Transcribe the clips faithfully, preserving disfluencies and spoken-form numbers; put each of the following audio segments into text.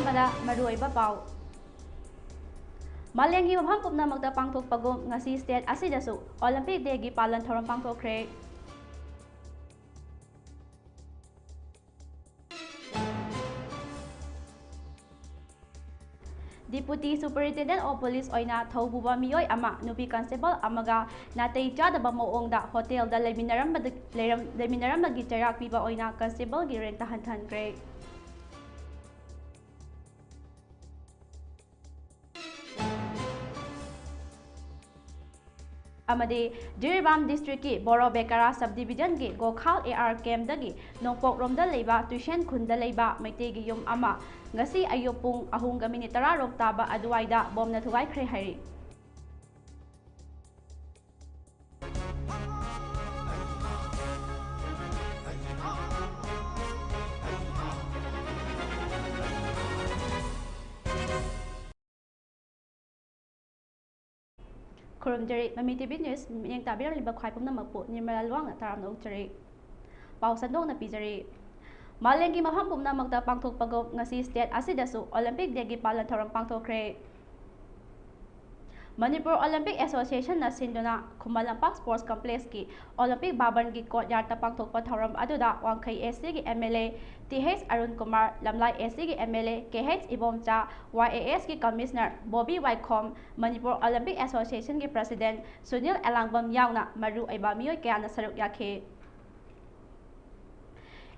ꯃꯔꯨꯑꯣꯏꯕ ꯄꯥꯎ꯫ ꯃꯥꯂꯦꯝꯒꯤ ꯃꯐꯝ ꯄꯨꯝꯅꯃꯛꯇ ꯄꯥꯡꯊꯣꯛꯄꯒꯨꯝ ꯉꯁꯤ state ꯑꯁꯤꯗꯁꯨ Olympic Dayꯒꯤ ꯄꯥꯂꯟ ꯊꯧꯔꯝ ꯄꯥꯡꯊꯣꯛꯈ꯭ꯔꯦ꯫ Deputy Superintendent of Police ꯑꯣꯏꯅ ꯊꯧ ꯄꯨꯕ ꯃꯤꯑꯣꯏ ꯑꯃ ꯅꯨꯄꯤ constable ꯑꯃꯒ ꯅꯥꯇꯩ ꯆꯥꯗꯕ ꯃꯑꯣꯡꯗ hotelꯗ ꯂꯩꯃꯤꯟꯅꯔꯝꯕꯗ-, ꯂꯩꯔꯝ-, ꯂꯩꯃꯤꯟꯅꯔꯝꯕꯒꯤ ꯆꯩꯔꯥꯛ ꯄꯤꯕ ꯑꯣꯏꯅ constableꯒꯤ rank ꯍꯟꯊꯍꯟꯈ꯭ꯔꯦ꯫ ꯑꯃꯗꯤ ꯖꯤꯔꯤꯕꯥꯝ districtꯀꯤ ꯕꯣꯔꯣ ꯕꯦꯀꯥꯔꯥ subdivisionꯒꯤ ꯒꯣꯈꯥꯜ AR campꯗꯒꯤ ꯅꯣꯡꯄꯣꯛꯂꯣꯝꯗ ꯂꯩꯕ ꯇꯨꯏꯁꯦꯟ ꯈꯨꯟꯗ ꯂꯩꯕ ꯃꯩꯇꯩꯒꯤ ꯌꯨꯝ ꯑꯃ ꯉꯁꯤ ꯑꯌꯨꯛ ꯄꯨꯡ ꯑꯍꯨꯝꯒ minute ꯇꯔꯥꯔꯣꯝ ꯇꯥꯕ ꯑꯗꯨꯋꯥꯏꯗ ꯕꯣꯝꯅ ꯊꯨꯒꯥꯏꯈ꯭ꯔꯦ ꯍꯥꯏꯔꯤ꯫ ꯈꯨꯔꯨꯝꯖꯔꯤ꯫ ꯃꯃꯤ TV News ꯃꯤꯠꯌꯦꯡ ꯇꯥꯕꯤꯔꯝꯂꯤꯕ ꯈ꯭ꯋꯥꯏ ꯄꯨꯝꯅꯃꯛꯄꯨ ꯅꯤꯔꯃꯂꯥ ꯂꯨꯋꯥꯡꯅ ꯇꯔꯥꯝꯅ ꯑꯣꯛꯆꯔꯤ꯫ ꯄꯥꯎ ꯁꯟꯗꯣꯛꯅ ꯄꯤꯖꯔꯤ꯫ ꯃꯥꯂꯦꯝꯒꯤ ꯃꯐꯝ ꯄꯨꯝꯅꯃꯛꯇ ꯄꯥꯡꯊꯣꯛꯄꯒꯨꯝ ꯉꯁꯤ state ꯑꯁꯤꯗꯁꯨ Olympic Dayꯒꯤ ꯄꯥꯂꯟ ꯊꯧꯔꯝ ꯄꯥꯡꯊꯣꯛꯈ꯭ꯔꯦ꯫ ꯃꯅꯤꯄꯨꯔ Olympic Associationꯅ ꯁꯤꯟꯗꯨꯅ ꯈꯨꯃꯟ ꯂꯝꯄꯥꯛ Sports Complexꯀꯤ Olympic Bhavanꯒꯤ courtyardꯇ ꯄꯥꯡꯊꯣꯛꯄ ꯊꯧꯔꯝ ꯑꯗꯨꯗ ꯋꯥꯡꯈꯩ ACꯒꯤ MLA T H Arun Kumar, Lamlai ACꯒꯤ MLA K H Ibomcha, Y A ꯑꯦꯁꯀꯤ Commissioner Bobby Waikhom, Manipur Olympic Associationꯒꯤ President Sunil ꯑꯦꯂꯥꯡꯕꯝ ꯌꯥꯎꯅ ꯃꯔꯨ ꯑꯣꯏꯕ ꯃꯤꯑꯣꯏ ꯀꯌꯥꯅ ꯁꯔꯨꯛ ꯌꯥꯈꯤ꯫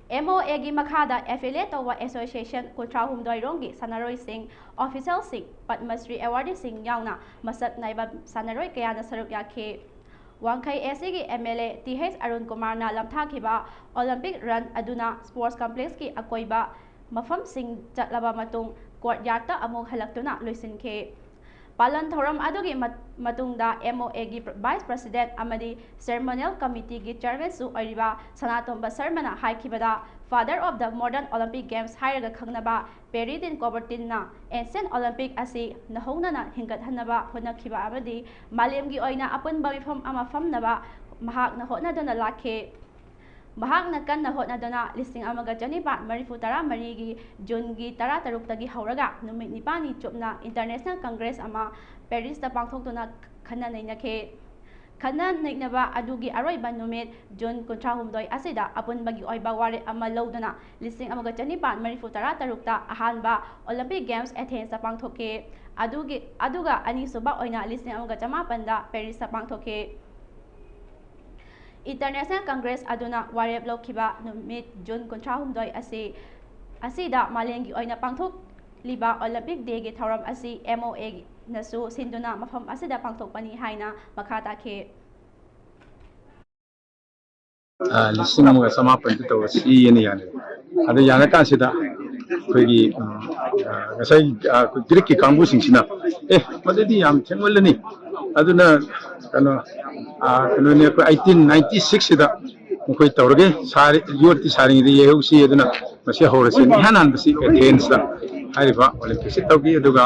MOAꯒꯤ ꯃꯈꯥꯗ affiliate ꯇꯧꯕ association ꯀꯨꯟꯊ꯭ꯔꯥ ꯍꯨꯝꯗꯣꯏ ꯔꯣꯝꯒꯤ ꯁꯥꯟꯅꯔꯣꯏꯁꯤꯡ, officialꯁꯤꯡ, ꯄꯗꯃꯁ꯭ꯔꯤ awardeeꯁꯤꯡ ꯌꯥꯎꯅ ꯃꯁꯛ ꯅꯥꯏꯕ ꯁꯥꯟꯅꯔꯣꯏ ꯀꯌꯥꯅ ꯁꯔꯨꯛ ꯌꯥꯈꯤ꯫ ꯋꯥꯡꯈꯩ ACꯒꯤ MLA ꯇꯤ ꯑꯩꯆ ꯑꯔꯨꯟ ꯀꯨꯃꯥꯔꯅ ꯂꯝꯊꯥꯈꯤꯕ Olympic run ꯑꯗꯨꯅ Sports Complexꯀꯤ ꯑꯀꯣꯏꯕ ꯃꯐꯝꯁꯤꯡ ꯆꯠꯂꯕ ꯃꯇꯨꯡ courtyardꯇ ꯑꯃꯨꯛ ꯍꯜꯂꯛꯇꯨꯅ ꯂꯣꯏꯁꯤꯟꯈꯤ꯫ ꯄꯥꯂꯟ ꯊꯧꯔꯝ ꯑꯗꯨꯒꯤ ꯃꯠ-, ꯃꯇꯨꯡꯗ MOAꯒꯤ Vice President ꯑꯃꯗꯤ Ceremonial Committeeꯒꯤ Chairmanꯁꯨ ꯑꯣꯏꯔꯤꯕ ꯁꯅꯥꯇꯣꯝꯕ ꯁꯔꯃꯅ ꯍꯥꯏꯈꯤꯕꯗ, Father of the Modern Olympic Games ꯍꯥꯏꯔꯒ ꯈꯪꯅꯕ ꯄꯦꯔꯤ ꯗꯤꯟ ꯀꯣꯕꯔꯇꯤꯟꯅ ancient Olympic ꯑꯁꯤ ꯅꯧꯍꯧꯅꯅ ꯍꯤꯡꯒꯠꯍꯟꯅꯕ ꯍꯣꯠꯅꯈꯤꯕ ꯑꯃꯗꯤ ꯃꯥꯂꯦꯝꯒꯤ ꯑꯣꯏꯅ ꯑꯄꯨꯟꯕ ꯃꯤꯐꯝ ꯑꯃ ꯐꯝꯅꯕ ꯃꯍꯥꯛꯅ ꯍꯣꯠꯅꯗꯨꯅ ꯂꯥꯛꯈꯤ꯫ ꯃꯍꯥꯛꯅ ꯀꯟꯅ ꯍꯣꯠꯅꯗꯨꯅ ꯂꯤꯁꯤꯡ ꯑꯃꯒ ꯆꯅꯤꯄꯥꯟ ꯃꯔꯤꯐꯨ ꯇꯔꯥ ꯃꯔꯤꯒꯤ ꯖꯨꯟꯒꯤ ꯇꯔꯥ ꯇꯔꯨꯛꯇꯒꯤ ꯍꯧꯔꯒ ꯅꯨꯃꯤꯠ ꯅꯤꯄꯥꯟꯅꯤ ꯆꯨꯞꯅ International Congress ꯑꯃ ꯄꯦꯔꯤꯁꯇ ꯄꯥꯡꯊꯣꯛꯇꯨꯅ ꯈꯟꯅ ꯅꯩꯅꯈꯤ꯫ ꯈꯟꯅ ꯅꯩꯅꯕ ꯑꯗꯨꯒꯤ ꯑꯔꯣꯏꯕ ꯅꯨꯃꯤꯠ ꯖꯨꯟ ꯀꯨꯟꯊ꯭ꯔꯥꯍꯨꯝꯗꯣꯏ ꯑꯁꯤꯗ ꯑꯄꯨꯟꯕꯒꯤ ꯑꯣꯏꯕ ꯋꯥꯔꯦꯞ ꯑꯃ ꯂꯧꯗꯨꯅ ꯂꯤꯁꯤꯡ ꯑꯃꯒ ꯆꯅꯤꯄꯥꯟ ꯃꯔꯤꯐꯨ ꯇꯔꯥ ꯇꯔꯨꯛꯇ ꯑꯍꯥꯟꯕ Olympic Games Athensꯇ ꯄꯥꯡꯊꯣꯛꯈꯤ꯫ ꯑꯗꯨꯒꯤ, ꯑꯗꯨꯒ ꯑꯅꯤꯁꯨꯕ ꯑꯣꯏꯅ ꯂꯤꯁꯤꯡ ꯑꯃꯒ ꯆꯃꯥꯄꯟꯗ ꯄꯦꯔꯤꯁꯇ ꯄꯥꯡꯊꯣꯛꯈꯤ꯫ International Congress ꯑꯗꯨꯅ ꯋꯥꯔꯦꯞ ꯂꯧꯈꯤꯕ ꯅꯨꯃꯤꯠ ꯖꯨꯟ ꯀꯨꯟꯊ꯭ꯔꯥꯍꯨꯝꯗꯣꯏ ꯑꯁꯤ, ꯑꯁꯤꯗ ꯃꯥꯂꯦꯝꯒꯤ ꯑꯣꯏꯅ ꯄꯥꯡꯊꯣꯛꯂꯤꯕ Olympic Dayꯒꯤ ꯊꯧꯔꯝ ꯑꯁꯤ MOAꯅꯁꯨ ꯁꯤꯟꯗꯨꯅ ꯃꯐꯝ ꯑꯁꯤꯗ ꯄꯥꯡꯊꯣꯛꯄꯅꯤ ꯍꯥꯏꯅ ꯃꯈꯥ ꯇꯥꯈꯤ꯫ ꯑ, ꯂꯤꯁꯤꯡ ꯑꯃꯒ ꯆꯃꯥꯄꯟꯗ ꯇꯧꯔꯁꯤꯅ ꯌꯥꯅꯔꯦ꯫ ꯑꯗꯨ ꯌꯥꯅꯀꯥꯟꯁꯤꯗ ꯑꯩꯈꯣꯏꯒꯤ, ꯎꯝ, ꯑ, ꯉꯁꯥꯏ, ꯑ, ꯑꯩꯈꯣꯏ ꯒ꯭ꯔꯤꯛꯀꯤ ꯀꯥꯡꯕꯨꯁꯤꯡꯁꯤꯅ, "ꯑꯦ, ꯃꯗꯨꯗꯤ ꯌꯥꯝ ꯊꯦꯡꯃꯜꯂꯅꯤ, ꯑꯗꯨꯅ ꯀꯩꯅꯣ, ꯑ, ꯀꯩꯅꯣꯅꯦ, ꯑꯩꯈꯣꯏ eighteen ninety sixꯁꯤꯗ ꯃꯈꯣꯏ ꯇꯧꯔꯒꯦ, ꯁꯥꯔꯤ-, ꯌꯣꯠꯇꯤ ꯁꯥꯔꯤꯉꯩꯗ ꯌꯩꯍꯧꯁꯤ, ꯑꯗꯨꯅ ꯃꯁꯤ ꯍꯧꯔꯁꯤ"꯫ ꯏꯍꯥꯟ ꯍꯥꯟꯕꯁꯤ Athensꯇ ꯍꯥꯏꯔꯤꯕ Olympicꯁꯤ ꯇꯧꯈꯤ꯫ ꯑꯗꯨꯒ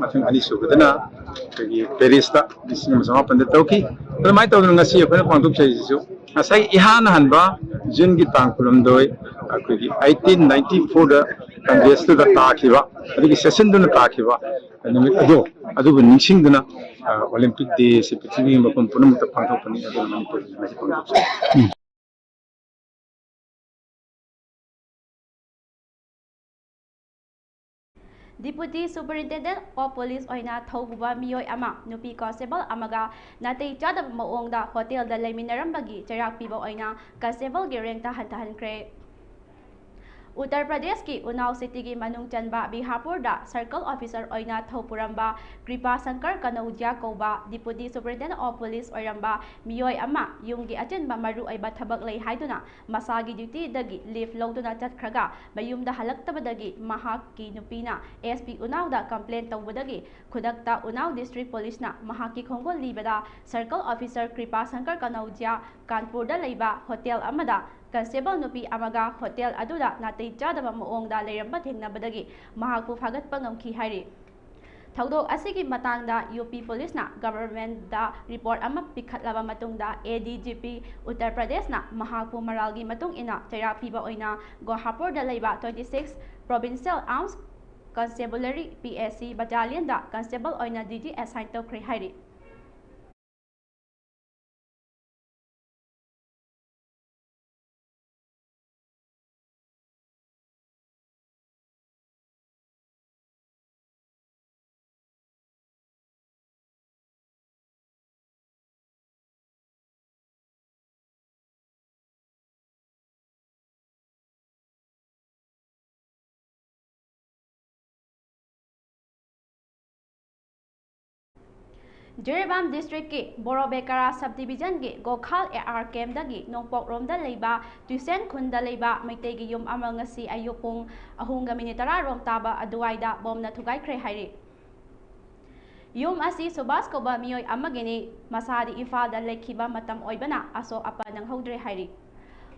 ꯃꯊꯪ ꯑꯅꯤꯁꯨꯕꯗꯅ ꯑꯩꯈꯣꯏꯒꯤ Parisꯇ ꯂꯤꯁꯤꯡ ꯑꯃ ꯆꯃꯥꯄꯟꯗ ꯇꯧꯈꯤ꯫ ꯑꯗꯨꯃꯥꯏꯅ ꯇꯧꯗꯅ ꯉꯁꯤ ꯑꯩꯈꯣꯏꯅ ꯄꯥꯡꯊꯣꯛꯆꯔꯤꯁꯤꯁꯨ ꯉꯁꯥꯏ ꯏꯍꯥꯟ ꯍꯥꯟꯕ ꯖꯨꯟꯒꯤ ꯇꯥꯡ ꯀꯨꯟꯍꯨꯝꯗꯣꯏ ꯑꯩꯈꯣꯏꯒꯤ eighteen ninety fourꯗ Congressꯇꯨꯗ ꯇꯥꯈꯤꯕ, ꯑꯗꯨꯒꯤ sessionꯗꯨꯅ ꯇꯥꯈꯤꯕ ꯅꯨꯃꯤꯠ ꯑꯗꯣ, ꯑꯗꯨꯕꯨ ꯅꯤꯡꯁꯤꯡꯗꯨꯅ, ꯑ, Olympic Dayꯁꯤ ꯄ꯭ꯔꯤꯊꯤꯕꯤꯒꯤ ꯃꯐꯝ ꯄꯨꯝꯅꯃꯛꯇ ꯄꯥꯡꯊꯣꯛꯄꯅꯤ꯫ ꯑꯗꯨꯅ ꯃꯅꯤꯄꯨꯔꯗꯁꯨ ꯉꯁꯤ ꯄꯥꯡꯊꯣꯛꯆꯔꯤ꯫ Deputy Superintendent of Police ꯑꯣꯏꯅ ꯊꯧ ꯄꯨꯕ ꯃꯤꯑꯣꯏ ꯑꯃ ꯅꯨꯄꯤ constable ꯑꯃꯒ ꯅꯥꯇꯩ ꯆꯥꯗꯕ ꯃꯑꯣꯡꯗ hotelꯗ ꯂꯩꯃꯤꯟꯅꯔꯝꯕꯒꯤ ꯆꯩꯔꯥꯛ ꯄꯤꯕ ꯑꯣꯏꯅ constableꯒꯤ rankꯇ ꯍꯟꯊꯍꯟꯈ꯭ꯔꯦ꯫ ꯎꯠꯇꯔ ꯄ꯭ꯔꯗꯦꯁꯀꯤ ꯎꯅꯥꯎ cityꯒꯤ ꯃꯅꯨꯡ ꯆꯟꯕ ꯕꯤꯍꯥꯄꯨꯔꯗ circle officer ꯑꯣꯏꯅ ꯊꯧ ꯄꯨꯔꯝꯕ ꯀ꯭ꯔꯤꯄꯥ ꯁꯪꯀꯔ ꯀꯅꯧꯖꯤꯌꯥ ꯀꯧꯕ Deputy Superintendent of Police ꯑꯣꯏꯔꯝꯕ ꯃꯤꯑꯣꯏ ꯑꯃ ꯌꯨꯝꯒꯤ ꯑꯆꯤꯟꯕ ꯃꯔꯨ ꯑꯣꯏꯕ ꯊꯕꯛ ꯂꯩ ꯍꯥꯏꯗꯨꯅ ꯃꯁꯥꯒꯤ dutyꯗꯒꯤ leave ꯂꯧꯗꯨꯅ ꯆꯠꯈ꯭ꯔꯒ ꯃꯌꯨꯝꯗ ꯍꯜꯂꯛꯇꯕꯗꯒꯤ ꯃꯍꯥꯛꯀꯤ ꯅꯨꯄꯤꯅ SP ꯎꯅꯥꯎꯗ complain ꯇꯧꯕꯗꯒꯤ ꯈꯨꯗꯛꯇ ꯎꯅꯥꯎ District Policeꯅ ꯃꯍꯥꯛꯀꯤ ꯈꯣꯡꯒꯨꯜ ꯂꯤꯕꯗ circle officer ꯀ꯭ꯔꯤꯄꯥ ꯁꯪꯀꯔ ꯀꯅꯧꯖꯤꯌꯥ ꯀꯥꯟꯄꯨꯔꯗ ꯂꯩꯕ hotel ꯑꯃꯗ constable ꯅꯨꯄꯤ ꯑꯃꯒ hotel ꯑꯗꯨꯗ ꯅꯥꯇꯩ ꯆꯥꯗꯕ ꯃꯑꯣꯡꯗ ꯂꯩꯔꯝꯕ ꯊꯦꯡꯅꯕꯗꯒꯤ ꯃꯍꯥꯛꯄꯨ ꯐꯥꯒꯠꯄ ꯉꯝꯈꯤ ꯍꯥꯏꯔꯤ꯫ ꯊꯧꯗꯣꯛ ꯑꯁꯤꯒꯤ ꯃꯇꯥꯡꯗ ꯌꯨ ꯄꯤ ꯄꯨꯂꯤꯁꯅ ꯒꯚꯔꯟꯃꯦꯟꯠꯗ ꯔꯤꯄꯣꯔꯠ ꯑꯃ ꯄꯤꯈꯠꯂꯕ ꯃꯇꯨꯡꯗ, ꯑꯦ ꯗꯤ ꯖꯤ ꯄꯤ ꯎꯠꯇꯔ ꯄ꯭ꯔꯗꯦꯁꯅ ꯃꯍꯥꯛꯄꯨ ꯃꯔꯥꯜꯒꯤ ꯃꯇꯨꯡ ꯏꯟꯅ ꯆꯩꯔꯥꯛ ꯄꯤꯕ ꯑꯣꯏꯅ ꯒꯣꯍꯥꯄꯨꯔꯗ ꯂꯩꯕ twenty six Provincial Arms Constabulary, P A C, battalionꯗ constable ꯑꯣꯏꯅ duty assign ꯇꯧꯈ꯭ꯔꯦ ꯍꯥꯏꯔꯤ꯫ ꯖꯤꯔꯤꯕꯥꯝ districtꯀꯤ ꯕꯣꯔꯣꯕꯦꯀꯥꯔꯥ subdivisionꯒꯤ ꯒꯣꯈꯥꯜ ꯑꯦ ꯑꯥꯔ campꯗꯒꯤ ꯅꯣꯡꯄꯣꯛꯂꯣꯝꯗ ꯂꯩꯕ ꯇꯨꯏꯁꯦꯟ ꯈꯨꯟꯗ ꯂꯩꯕ ꯃꯩꯇꯩꯒꯤ ꯌꯨꯝ ꯑꯃ ꯉꯁꯤ ꯑꯌꯨꯛ ꯄꯨꯡ ꯑꯍꯨꯝꯒ minute ꯇꯔꯥ ꯔꯣꯝ ꯇꯥꯕ ꯑꯗꯨꯋꯥꯏꯗ ꯕꯣꯝꯅ ꯊꯨꯒꯥꯏꯈ꯭ꯔꯦ ꯍꯥꯏꯔꯤ꯫ ꯌꯨꯝ ꯑꯁꯤ ꯁꯨꯕꯥꯁ ꯀꯧꯕ ꯃꯤꯑꯣꯏ ꯑꯃꯒꯤꯅꯤ꯫ ꯃꯁꯥꯗꯤ ꯏꯝꯐꯥꯜꯗ ꯂꯩꯈꯤꯕ ꯃꯇꯝ ꯑꯣꯏꯕꯅ ꯑꯁꯣꯛ ꯑꯄꯟ ꯅꯪꯍꯧꯗ꯭ꯔꯦ ꯍꯥꯏꯔꯤ꯫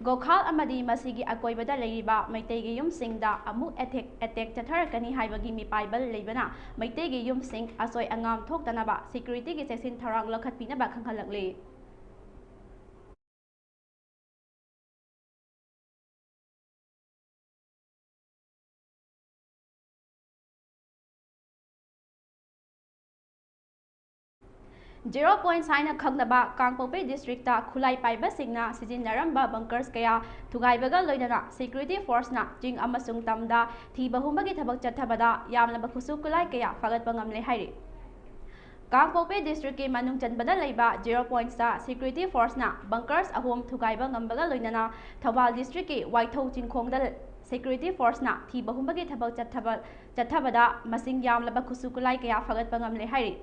ꯒꯣꯈꯥꯜ ꯑꯃꯗꯤ ꯃꯁꯤꯒꯤ ꯑꯀꯣꯏꯕꯗ ꯂꯩꯔꯤꯕ ꯃꯩꯇꯩꯒꯤ ꯌꯨꯝꯁꯤꯡꯗ ꯑꯃꯨꯛ attack, attack ꯆꯠꯊꯔꯛꯀꯅꯤ ꯍꯥꯏꯕꯒꯤ ꯃꯤꯄꯥꯏꯕ ꯂꯩꯕꯅ ꯃꯩꯇꯩꯒꯤ ꯌꯨꯝꯁꯤꯡ ꯑꯁꯣꯏ ꯑꯉꯥꯝ ꯊꯣꯛꯇꯅꯕ securityꯒꯤ ꯆꯦꯛꯁꯤꯟ ꯊꯧꯔꯥꯡ ꯂꯧꯈꯠꯄꯤꯅꯕ ꯈꯪꯍꯜꯂꯛꯂꯤ꯫ Zero points ꯍꯥꯏꯅ ꯈꯪꯅꯕ ꯀꯥꯡꯄꯣꯛꯄꯤ districtꯇ ꯈꯨꯠꯂꯥꯏ ꯄꯥꯏꯕꯁꯤꯡꯅ ꯁꯤꯖꯤꯟꯅꯔꯝꯕ bunkers ꯀꯌꯥ ꯊꯨꯒꯥꯏꯕꯒ ꯂꯣꯏꯅꯅ security forceꯅ ꯆꯤꯡ ꯑꯃꯁꯨꯡ ꯇꯝꯗ ꯊꯤꯕ ꯍꯨꯝꯕꯒꯤ ꯊꯕꯛ ꯆꯠꯊꯕꯗ ꯌꯥꯝꯂꯕ ꯈꯨꯠꯁꯨ ꯈꯨꯠꯂꯥꯏ ꯀꯌꯥ ꯐꯥꯒꯠꯄ ꯉꯝꯂꯦ ꯍꯥꯏꯔꯤ꯫ ꯀꯥꯡꯄꯣꯛꯄꯤ districtꯀꯤ ꯃꯅꯨꯡ ꯆꯟꯕꯗ ꯂꯩꯕ zero pointsꯇ security forceꯅ bunkers ꯑꯍꯨꯝ ꯊꯨꯒꯥꯏꯕ ꯉꯝꯕꯒ ꯂꯣꯏꯅꯅ ꯊꯧꯕꯥꯜ districtꯀꯤ ꯋꯥꯏꯊꯧ ꯆꯤꯡꯈꯣꯡꯗ security forceꯅ ꯊꯤꯕ ꯍꯨꯝꯕꯒꯤ ꯊꯕꯛ ꯆꯠꯊꯕ, ꯆꯠꯊꯕꯗ ꯃꯁꯤꯡ ꯌꯥꯝꯂꯕ ꯈꯨꯠꯁꯨ ꯈꯨꯠꯂꯥꯏ ꯀꯌꯥ ꯐꯥꯒꯠꯄ ꯉꯝꯂꯦ ꯍꯥꯏꯔꯤ꯫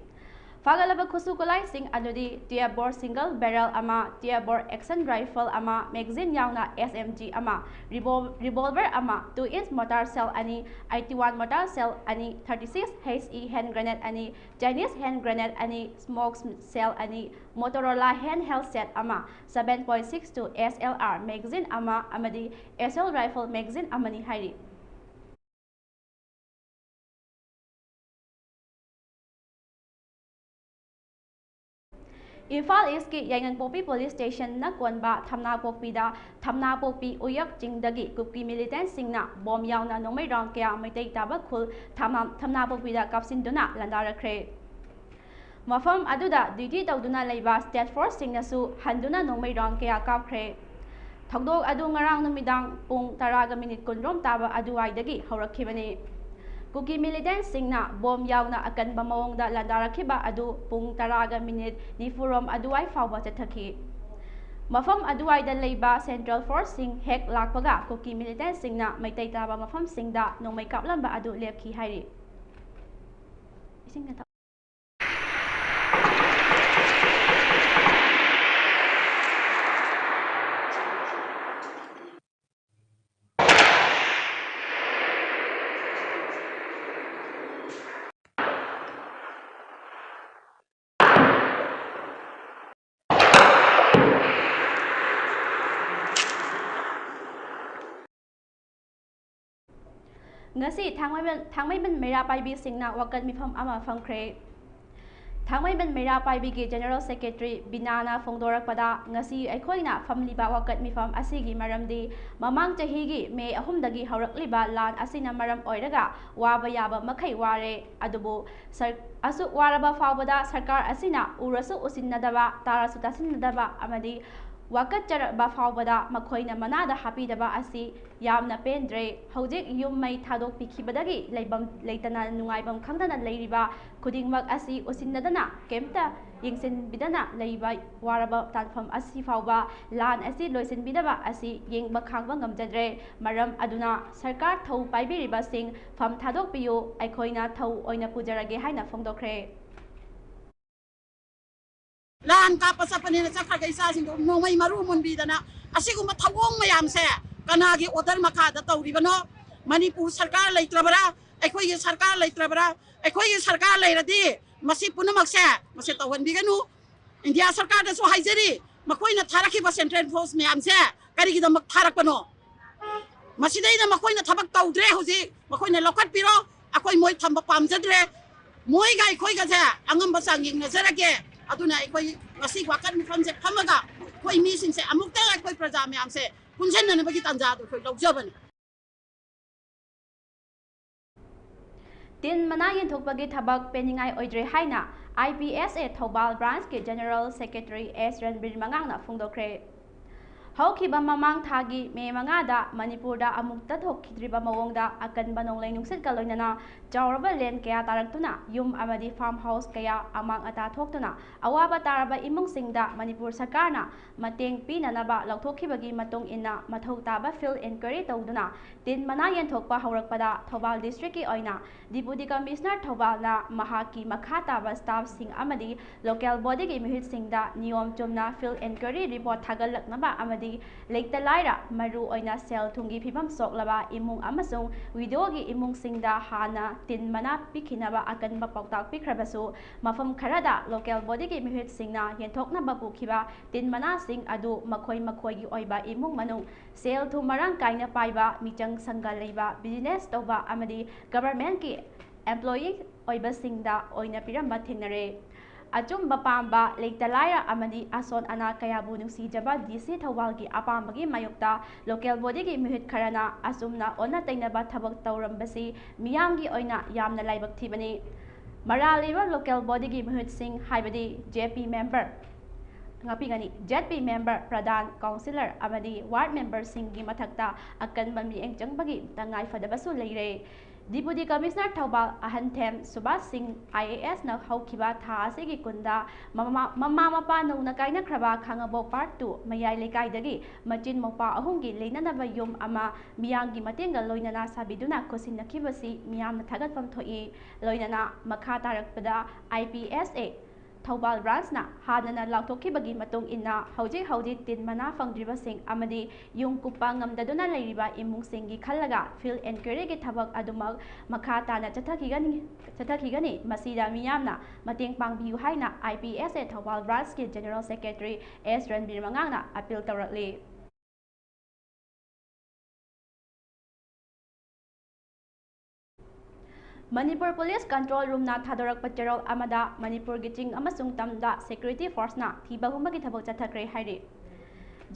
ꯐꯥꯒꯠꯂꯕ ꯈꯨꯠꯁꯨ ꯈꯨꯠꯂꯥꯏꯁꯤꯡ ꯑꯗꯨꯗꯤ twelve bore single barrel ꯑꯃ, twelve bore action rifle ꯑꯃ, magazine ꯌꯥꯎꯅ S M G ꯑꯃ, revol-, revolver ꯑꯃ, two inch mortar shell ꯑꯅꯤ, eighty one mortar shell ꯑꯅꯤ, thirty six H E hand grenade ꯑꯅꯤ, Chinese hand grenade ꯑꯅꯤ, smoke shell ꯑꯅꯤ, Motorola handheld set ꯑꯃ, seven point six two S L R magazine ꯑꯃ ꯑꯃꯗꯤ assault rifle magazine ꯑꯃꯅꯤ ꯍꯥꯏꯔꯤ꯫ ꯏꯝꯐꯥꯜ ꯏꯁꯀꯤ ꯌꯥꯏꯉꯪꯄꯣꯛꯄꯤ ꯄꯨꯂꯤꯁ ꯁ꯭ꯇꯦꯁꯟꯅ ꯀꯣꯟꯕ ꯊꯝꯅꯥꯄꯣꯛꯄꯤꯗ, ꯊꯝꯅꯥꯄꯣꯛꯄꯤ ꯎꯌꯛ ꯆꯤꯡꯗꯒꯤ ꯀꯨꯀꯤ ꯃꯤꯂꯤꯇꯦꯟꯁꯤꯡꯅ ꯕꯣꯝ ꯌꯥꯎꯅ ꯅꯣꯡꯃꯩꯔꯣꯡ ꯀꯌꯥ ꯃꯩꯇꯩ ꯇꯥꯕ ꯈꯨꯜ ꯊꯝꯅꯥ-, ꯊꯝꯅꯥꯄꯣꯛꯄꯤꯗ ꯀꯥꯞꯁꯤꯟꯗꯨꯅ ꯂꯥꯟꯗꯥꯔꯛꯈ꯭ꯔꯦ꯫ ꯃꯐꯝ ꯑꯗꯨꯗ ꯗ꯭ꯌꯨꯇꯤ ꯇꯧꯗꯨꯅ ꯂꯩꯕ ꯁ꯭ꯇꯦꯠ ꯐꯣꯔꯁꯁꯤꯡꯅꯁꯨ ꯍꯟꯗꯨꯅ ꯅꯣꯡꯃꯩꯔꯣꯡ ꯀꯌꯥ ꯀꯥꯞꯈ꯭ꯔꯦ꯫ ꯊꯧꯗꯣꯛ ꯑꯗꯨ ꯉꯔꯥꯡ ꯅꯨꯃꯤꯗꯥꯡ ꯄꯨꯡ ꯇꯔꯥꯒ ꯃꯤꯅꯤꯠ ꯀꯨꯟꯔꯣꯝ ꯇꯥꯕ ꯑꯗꯨꯋꯥꯏꯗꯒꯤ ꯍꯧꯔꯛꯈꯤꯕꯅꯤ꯫ ꯀꯨꯀꯤ ꯃꯤꯂꯤꯇꯦꯟꯁꯤꯡꯅ ꯕꯣꯝ ꯌꯥꯎꯅ ꯑꯀꯟꯕ ꯃꯑꯣꯡꯗ ꯂꯥꯟꯗꯥꯔꯛꯈꯤꯕ ꯑꯗꯨ ꯄꯨꯡ ꯇꯔꯥꯒ ꯃꯤꯅꯤꯠ ꯅꯤꯐꯨꯔꯣꯝ ꯑꯗꯨꯋꯥꯏ ꯐꯥꯎꯕ ꯆꯠꯊꯈꯤ꯫ ꯃꯐꯝ ꯑꯗꯨꯋꯥꯏꯗ ꯂꯩꯕ ꯁꯦꯟꯇ꯭ꯔꯦꯜ ꯐꯣꯔꯁꯁꯤꯡ ꯍꯦꯛ ꯂꯥꯛꯄꯒ ꯀꯨꯀꯤ ꯃꯤꯂꯤꯇꯦꯟꯁꯤꯡꯅ ꯃꯩꯇꯩ ꯇꯥꯕ ꯃꯐꯝꯁꯤꯡꯗ ꯅꯣꯡꯃꯩ ꯀꯥꯞꯂꯝꯕ ꯑꯗꯨ ꯂꯦꯞꯈꯤ ꯍꯥꯏꯔꯤ꯫ ꯏꯁꯤꯡ ꯅꯠꯇ- ꯉꯁꯤ ꯊꯥꯡꯃꯩꯕꯟ, ꯊꯥꯡꯃꯩꯕꯟ ꯃꯩꯔꯥ ꯄꯥꯏꯕꯤꯁꯤꯡꯅ ꯋꯥꯀꯠ ꯃꯤꯐꯝ ꯑꯃ ꯐꯝꯈ꯭ꯔꯦ꯫ ꯊꯥꯡꯃꯩꯕꯟ ꯃꯩꯔꯥ ꯄꯥꯏꯕꯤꯒꯤ ꯖꯦꯅꯔꯦꯜ ꯁꯦꯀ꯭ꯔꯦꯇꯔꯤ ꯕꯤꯅꯥꯅ ꯐꯣꯡꯗꯣꯔꯛꯄꯗ, ꯉꯁꯤ ꯑꯩꯈꯣꯏꯅ ꯐꯝꯂꯤꯕ ꯋꯥꯀꯠ ꯃꯤꯐꯝ ꯑꯁꯤꯒꯤ ꯃꯔꯝꯗꯤ ꯃꯃꯥꯡ ꯆꯍꯤꯒꯤ ꯃꯦ ꯑꯍꯨꯝꯗꯒꯤ ꯍꯧꯔꯛꯂꯤꯕ ꯂꯥꯟ ꯑꯁꯤꯅ ꯃꯔꯝ ꯑꯣꯏꯔꯒ ꯋꯥꯕ ꯌꯥꯕ ꯃꯈꯩ ꯋꯥꯔꯦ, ꯑꯗꯨꯕꯨ ꯁꯔ-, ꯑꯁꯨꯛ ꯋꯥꯔꯕ ꯐꯥꯎꯕꯗ ꯁꯔꯀꯥꯔ ꯑꯁꯤꯅ ꯎꯔꯁꯨ ꯎꯁꯤꯟꯅꯗꯕ, ꯇꯥꯔꯁꯨ ꯇꯥꯁꯤꯟꯅꯗꯕ ꯑꯃꯗꯤ ꯋꯥꯀꯠꯆꯔꯕ ꯐꯥꯎꯕꯗ ꯃꯈꯣꯏꯅ ꯃꯅꯥꯗ ꯍꯥꯞꯄꯤꯗꯕ ꯑꯁꯤ ꯌꯥꯝꯅ ꯄꯦꯟꯗ꯭ꯔꯦ꯫ ꯍꯧꯖꯤꯛ ꯌꯨꯝ ꯃꯩ ꯊꯥꯗꯣꯛꯄꯤꯈꯤꯕꯗꯒꯤ ꯂꯩꯐꯝ ꯂꯩꯇꯅ ꯅꯨꯡꯉꯥꯏꯐꯝ ꯈꯪꯗꯅ ꯂꯩꯔꯤꯕ ꯈꯨꯗꯤꯡꯃꯛ ꯑꯁꯤ ꯎꯁꯤꯟꯅꯗꯅ ꯀꯩꯝꯇ ꯌꯦꯡꯁꯤꯟꯕꯤꯗꯅ ꯂꯩꯕ ꯋꯥꯔꯕ ꯇꯥꯟꯐꯝ ꯑꯁꯤ ꯐꯥꯎꯕ ꯂꯥꯟ ꯑꯁꯤ ꯂꯣꯏꯁꯤꯟꯕꯤꯗꯕ ꯑꯁꯤ ꯌꯦꯡꯕ ꯈꯥꯡꯕ ꯉꯝꯖꯗ꯭ꯔꯦ꯫ ꯃꯔꯝ ꯑꯗꯨꯅ ꯁꯔꯀꯥꯔ ꯊꯧ ꯄꯥꯏꯕꯤꯔꯤꯕꯁꯤꯡ ꯐꯝ ꯊꯥꯗꯣꯛꯄꯤꯌꯨ, ꯑꯩꯈꯣꯏꯅ ꯊꯧ ꯑꯣꯏꯅ ꯄꯨꯖꯔꯒꯦ ꯍꯥꯏꯅ ꯐꯣꯡꯗꯣꯛꯈ꯭ꯔꯦ꯫ ꯂꯥꯟ ꯀꯥꯞꯄ ꯆꯠꯄꯅꯦꯅ ꯆꯠꯈ꯭ꯔꯒ ꯏꯆꯥꯁꯤꯡꯗꯣ ꯅꯣꯡꯃꯩ ꯃꯔꯨ ꯃꯨꯟꯕꯤꯗꯅ ꯑꯁꯤꯒꯨꯝꯕ ꯊꯧꯑꯣꯡ ꯃꯌꯥꯝꯁꯦ ꯀꯅꯥꯒꯤ ꯑꯣꯔꯗꯔ ꯃꯈꯥꯗ ꯇꯧꯔꯤꯕꯅꯣ? ꯃꯅꯤꯄꯨꯔ ꯁꯔꯀꯥꯔ ꯂꯩꯇ꯭ꯔꯕ꯭ꯔꯥ? ꯑꯩꯈꯣꯏꯒꯤ ꯁꯔꯀꯥꯔ ꯂꯩꯇ꯭ꯔꯕ꯭ꯔꯥ? ꯑꯩꯈꯣꯏꯒꯤ ꯁꯔꯀꯥꯔ ꯂꯩꯔꯗꯤ ꯃꯁꯤ ꯄꯨꯝꯅꯃꯛꯁꯦ ꯃꯁꯤ ꯇꯧꯍꯟꯕꯤꯒꯅꯨ꯫ ꯏꯟꯗꯤꯌꯥ ꯁꯔꯀꯥꯔꯗꯁꯨ ꯍꯥꯏꯖꯔꯤ, ꯃꯈꯣꯏꯅ ꯊꯥꯔꯛꯈꯤꯕ ꯁꯦꯟꯇ꯭ꯔꯦꯜ ꯐꯣꯔꯁ ꯃꯌꯥꯝꯁꯦ ꯀꯔꯤꯒꯤꯗꯃꯛ ꯊꯥꯔꯛꯄꯅꯣ? ꯃꯁꯤꯗꯩꯗ ꯃꯈꯣꯏꯅ ꯊꯕꯛ ꯇꯧꯗ꯭ꯔꯦ, ꯍꯧꯖꯤꯛ ꯃꯈꯣꯏꯅ ꯂꯧꯈꯠꯄꯤꯔꯣ꯫ ꯑꯩꯈꯣꯏ ꯃꯣꯏ ꯊꯝꯕ ꯄꯥꯝꯖꯗ꯭ꯔꯦ꯫ ꯃꯣꯏꯒ ꯑꯩꯈꯣꯏꯒꯁꯦ ꯑꯉꯝꯕ ꯆꯥꯡ ꯌꯦꯡꯅꯖꯔꯒꯦ꯫ ꯑꯗꯨꯅ ꯑꯩꯈꯣꯏ ꯉꯁꯤ ꯋꯥꯀꯠ ꯃꯐꯝꯁꯦ ꯐꯝꯃꯒ ꯑꯩꯈꯣꯏ ꯃꯤꯁꯤꯡꯁꯦ ꯑꯃꯨꯛꯇꯪ ꯑꯩꯈꯣꯏ ꯄ꯭ꯔꯖꯥ ꯃꯌꯥꯝꯁꯦ ꯄꯨꯟꯁꯤꯟꯅꯅꯕꯒꯤ ꯇꯥꯟꯖꯥꯗꯣ ꯑꯩꯈꯣꯏ ꯂꯧꯖꯕꯅꯤ꯫ ꯇꯤꯟ ꯃꯅꯥ ꯌꯦꯟꯊꯣꯛꯄꯒꯤ ꯊꯕꯛ ꯄꯦꯟꯅꯤꯡꯉꯥꯏ ꯑꯣꯏꯗ꯭ꯔꯦ ꯍꯥꯏꯅ I P S A Thoubal branch ꯀꯤ General Secretary S ꯔꯟꯕꯤꯔ ꯃꯉꯥꯡꯅ ꯐꯣꯡꯗꯣꯛꯈ꯭ꯔꯦ꯫ ꯍꯧꯈꯤꯕ ꯃꯃꯥꯡ ꯊꯥꯒꯤ ꯃꯦ ꯃꯉꯥꯗ ꯃꯅꯤꯄꯨꯔꯗ ꯑꯃꯨꯛꯇ ꯊꯣꯛꯈꯤꯗ꯭ꯔꯤꯕ ꯃꯑꯣꯡꯗ ꯑꯀꯟꯕ ꯅꯣꯡꯂꯩ ꯅꯨꯡꯁꯤꯠꯀ ꯂꯣꯏꯅꯅ ꯆꯥꯎꯔꯕ ꯂꯦꯟ ꯀꯌꯥ ꯇꯥꯔꯛꯇꯨꯅ ꯌꯨꯝ ꯑꯃꯗꯤ farm house ꯀꯌꯥ ꯑꯃꯥꯡ ꯑꯇꯥ ꯊꯣꯛꯇꯨꯅ ꯑꯋꯥꯕ ꯇꯥꯔꯕ ꯏꯃꯨꯡꯁꯤꯡꯗ ꯃꯅꯤꯄꯨꯔ ꯁꯔꯀꯥꯔꯅ ꯃꯇꯦꯡ ꯄꯤꯅꯅꯕ ꯂꯧꯊꯣꯛꯈꯤꯕꯒꯤ ꯃꯇꯨꯡ ꯏꯟꯅ ꯃꯊꯧ ꯇꯥꯕ field enquiry ꯇꯧꯗꯨꯅ ꯇꯤꯟ ꯃꯅꯥ ꯌꯦꯟꯊꯣꯛꯄ ꯍꯧꯔꯛꯄꯗ ꯊꯧꯕꯥꯜ district ꯀꯤ ꯑꯣꯏꯅ Deputy Commissioner ꯊꯧꯕꯥꯜꯅ ꯃꯍꯥꯛꯀꯤ ꯃꯈꯥ ꯇꯥꯕ staff ꯁꯤꯡ ꯑꯃꯗꯤ local body ꯒꯤ ꯃꯤꯍꯨꯠꯁꯤꯡꯗ ꯅꯤꯌꯣꯝ ꯆꯨꯝꯅ field enquiry report ꯊꯥꯒꯠꯂꯛꯅꯕ ꯑꯃꯗꯤ ꯂꯩꯇ ꯂꯥꯏꯔ, ꯃꯔꯨ ꯑꯣꯏꯅ ꯁꯦꯜ ꯊꯨꯝꯒꯤ ꯐꯤꯕꯝ ꯁꯣꯛꯂꯕ ꯏꯃꯨꯡ ꯑꯃꯁꯨꯡ ꯋꯤꯗꯣꯒꯤ ꯏꯃꯨꯡꯁꯤꯡꯗ ꯍꯥꯟꯅ ꯇꯤꯟ ꯃꯅꯥ ꯄꯤꯈꯤꯅꯕ ꯑꯀꯟꯕ ꯄꯥꯎꯇꯥꯛ ꯄꯤꯈ꯭ꯔꯕꯁꯨ, ꯃꯐꯝ ꯈꯔꯗ local body ꯒꯤ ꯃꯤꯍꯨꯠꯁꯤꯡꯅ ꯌꯦꯟꯊꯣꯛꯅꯕ ꯄꯨꯈꯤꯕ ꯇꯤꯟ ꯃꯅꯥꯁꯤꯡ ꯑꯗꯨ ꯃꯈꯣꯏ ꯃꯈꯣꯏꯒꯤ ꯑꯣꯏꯕ ꯏꯃꯨꯡ ꯃꯅꯨꯡ, ꯁꯦꯜ ꯊꯨꯝ ꯃꯔꯥꯡ ꯀꯥꯏꯅ ꯄꯥꯏꯕ, ꯃꯤꯆꯪ ꯁꯪꯒ ꯂꯩꯕ, business ꯇꯧꯕ ꯑꯃꯗꯤ government ꯀꯤ employee ꯑꯣꯏꯕꯁꯤꯡꯗ ꯑꯣꯏꯅ ꯄꯤꯔꯝꯕ ꯊꯦꯡꯅꯔꯦ꯫ ꯑꯆꯨꯝꯕ ꯄꯥꯝꯕ, ꯂꯩꯇ ꯂꯥꯏꯔ ꯑꯃꯗꯤ ꯑꯁꯣꯟ ꯑꯅꯥ ꯀꯌꯥꯕꯨ ꯅꯨꯡꯁꯤꯖꯕ D C ꯊꯧꯕꯥꯜꯒꯤ ꯑꯄꯥꯝꯕꯒꯤ ꯃꯥꯌꯣꯛꯇ local body ꯒꯤ ꯃꯤꯍꯨꯠ ꯈꯔꯅ ꯑꯁꯨꯝꯅ ꯑꯣꯟꯅ ꯇꯩꯅꯕ ꯊꯕꯛ ꯇꯧꯔꯝꯕꯁꯤ ꯃꯤꯌꯥꯝꯒꯤ ꯑꯣꯏꯅ ꯌꯥꯝꯅ ꯂꯥꯏꯕꯛ ꯊꯤꯕꯅꯤ꯫ ꯃꯔꯥꯜ ꯂꯩꯕ local body ꯒꯤ ꯃꯤꯍꯨꯠꯁꯤꯡ ꯍꯥꯏꯕꯗꯤ J P member, ꯉꯥꯛꯄꯤꯒꯅꯤ, Z P member, ꯄ꯭ꯔꯙꯥꯟ, councillor ꯑꯃꯗꯤ ward member ꯁꯤꯡꯒꯤ ꯃꯊꯛꯇ ꯑꯀꯟꯕ ꯃꯤꯠꯌꯦꯡ ꯆꯪꯕꯒꯤ ꯇꯉꯥꯏ ꯐꯗꯕꯁꯨ ꯂꯩꯔꯦ꯫ Deputy Commissioner ꯊꯧꯕꯥꯜ ꯑꯍꯟꯊꯦꯝ ꯁꯨꯕꯥꯁ ꯁꯤꯡ I A S ꯅ ꯍꯧꯈꯤꯕ ꯊꯥ ꯑꯁꯤꯒꯤ ꯀꯨꯟꯗ ꯃꯃꯥ, ꯃꯃꯥ ꯃꯄꯥ ꯅꯧꯅ ꯀꯥꯏꯅꯈ꯭ꯔꯕ ꯈꯥꯉꯕꯣꯛ Part two ꯃꯌꯥꯏ ꯂꯩꯀꯥꯏꯗꯒꯤ ꯃꯆꯤꯟ ꯃꯧꯄ꯭ꯋꯥ ꯑꯍꯨꯝꯒꯤ ꯂꯩꯅꯅꯕ ꯌꯨꯝ ꯑꯃ ꯃꯤꯌꯥꯝꯒꯤ ꯃꯇꯦꯡꯒ ꯂꯣꯏꯅꯅ ꯁꯥꯕꯤꯗꯨꯅ ꯈꯨꯠꯁꯤꯟꯅꯈꯤꯕꯁꯤ ꯃꯤꯌꯥꯝꯅ ꯊꯥꯒꯠꯐꯝ ꯊꯣꯛꯏ꯫ ꯂꯣꯏꯅꯅ ꯃꯈꯥ ꯇꯥꯔꯛꯄꯗ I P S A Thoubal branch ꯅ ꯍꯥꯟꯅꯅ ꯂꯥꯎꯊꯣꯛꯈꯤꯕꯒꯤ ꯃꯇꯨꯡ ꯏꯟꯅ ꯍꯧꯖꯤꯛ ꯍꯧꯖꯤꯛ ꯇꯤꯟ ꯃꯅꯥ ꯐꯪꯗ꯭ꯔꯤꯕꯁꯤꯡ ꯑꯃꯗꯤ ꯌꯨꯝ ꯀꯨꯞꯄ ꯉꯝꯗꯗꯨꯅ ꯂꯩꯔꯤꯕ ꯏꯃꯨꯡꯁꯤꯡꯒꯤ ꯈꯜꯂꯒ field enquiry ꯒꯤ ꯊꯕꯛ ꯑꯗꯨꯃꯛ ꯃꯈꯥ ꯇꯥꯅ ꯆꯠꯊꯈꯤꯒꯅꯤ, ꯆꯠꯊꯈꯤꯒꯅꯤ꯫ ꯃꯁꯤꯗ ꯃꯤꯌꯥꯝꯅ ꯃꯇꯦꯡ ꯄꯥꯡꯕꯤꯌꯨ ꯍꯥꯏꯅ I P S A Thoubal branch ꯀꯤ General Secretary S ꯔꯟꯕꯤꯔ ꯃꯉꯥꯡꯅ appeal ꯇꯧꯔꯛꯂꯤ꯫ ꯃꯅꯤꯄꯨꯔ ꯄꯨꯂꯤꯁ ꯀꯟꯇ꯭ꯔꯣꯜ ꯔꯨꯝꯅ ꯊꯥꯗꯣꯔꯛꯄ ꯆꯦꯔꯣꯜ ꯑꯃꯗ ꯃꯅꯤꯄꯨꯔꯒꯤ ꯆꯤꯡ ꯑꯃꯁꯨꯡ ꯇꯝꯗ ꯁꯦꯀ꯭ꯌꯨꯔꯤꯇꯤ ꯐꯣꯔꯁꯅ ꯊꯤꯕ ꯍꯨꯝꯕꯒꯤ ꯊꯕꯛ ꯆꯠꯊꯈ꯭ꯔꯦ ꯍꯥꯏꯔꯤ꯫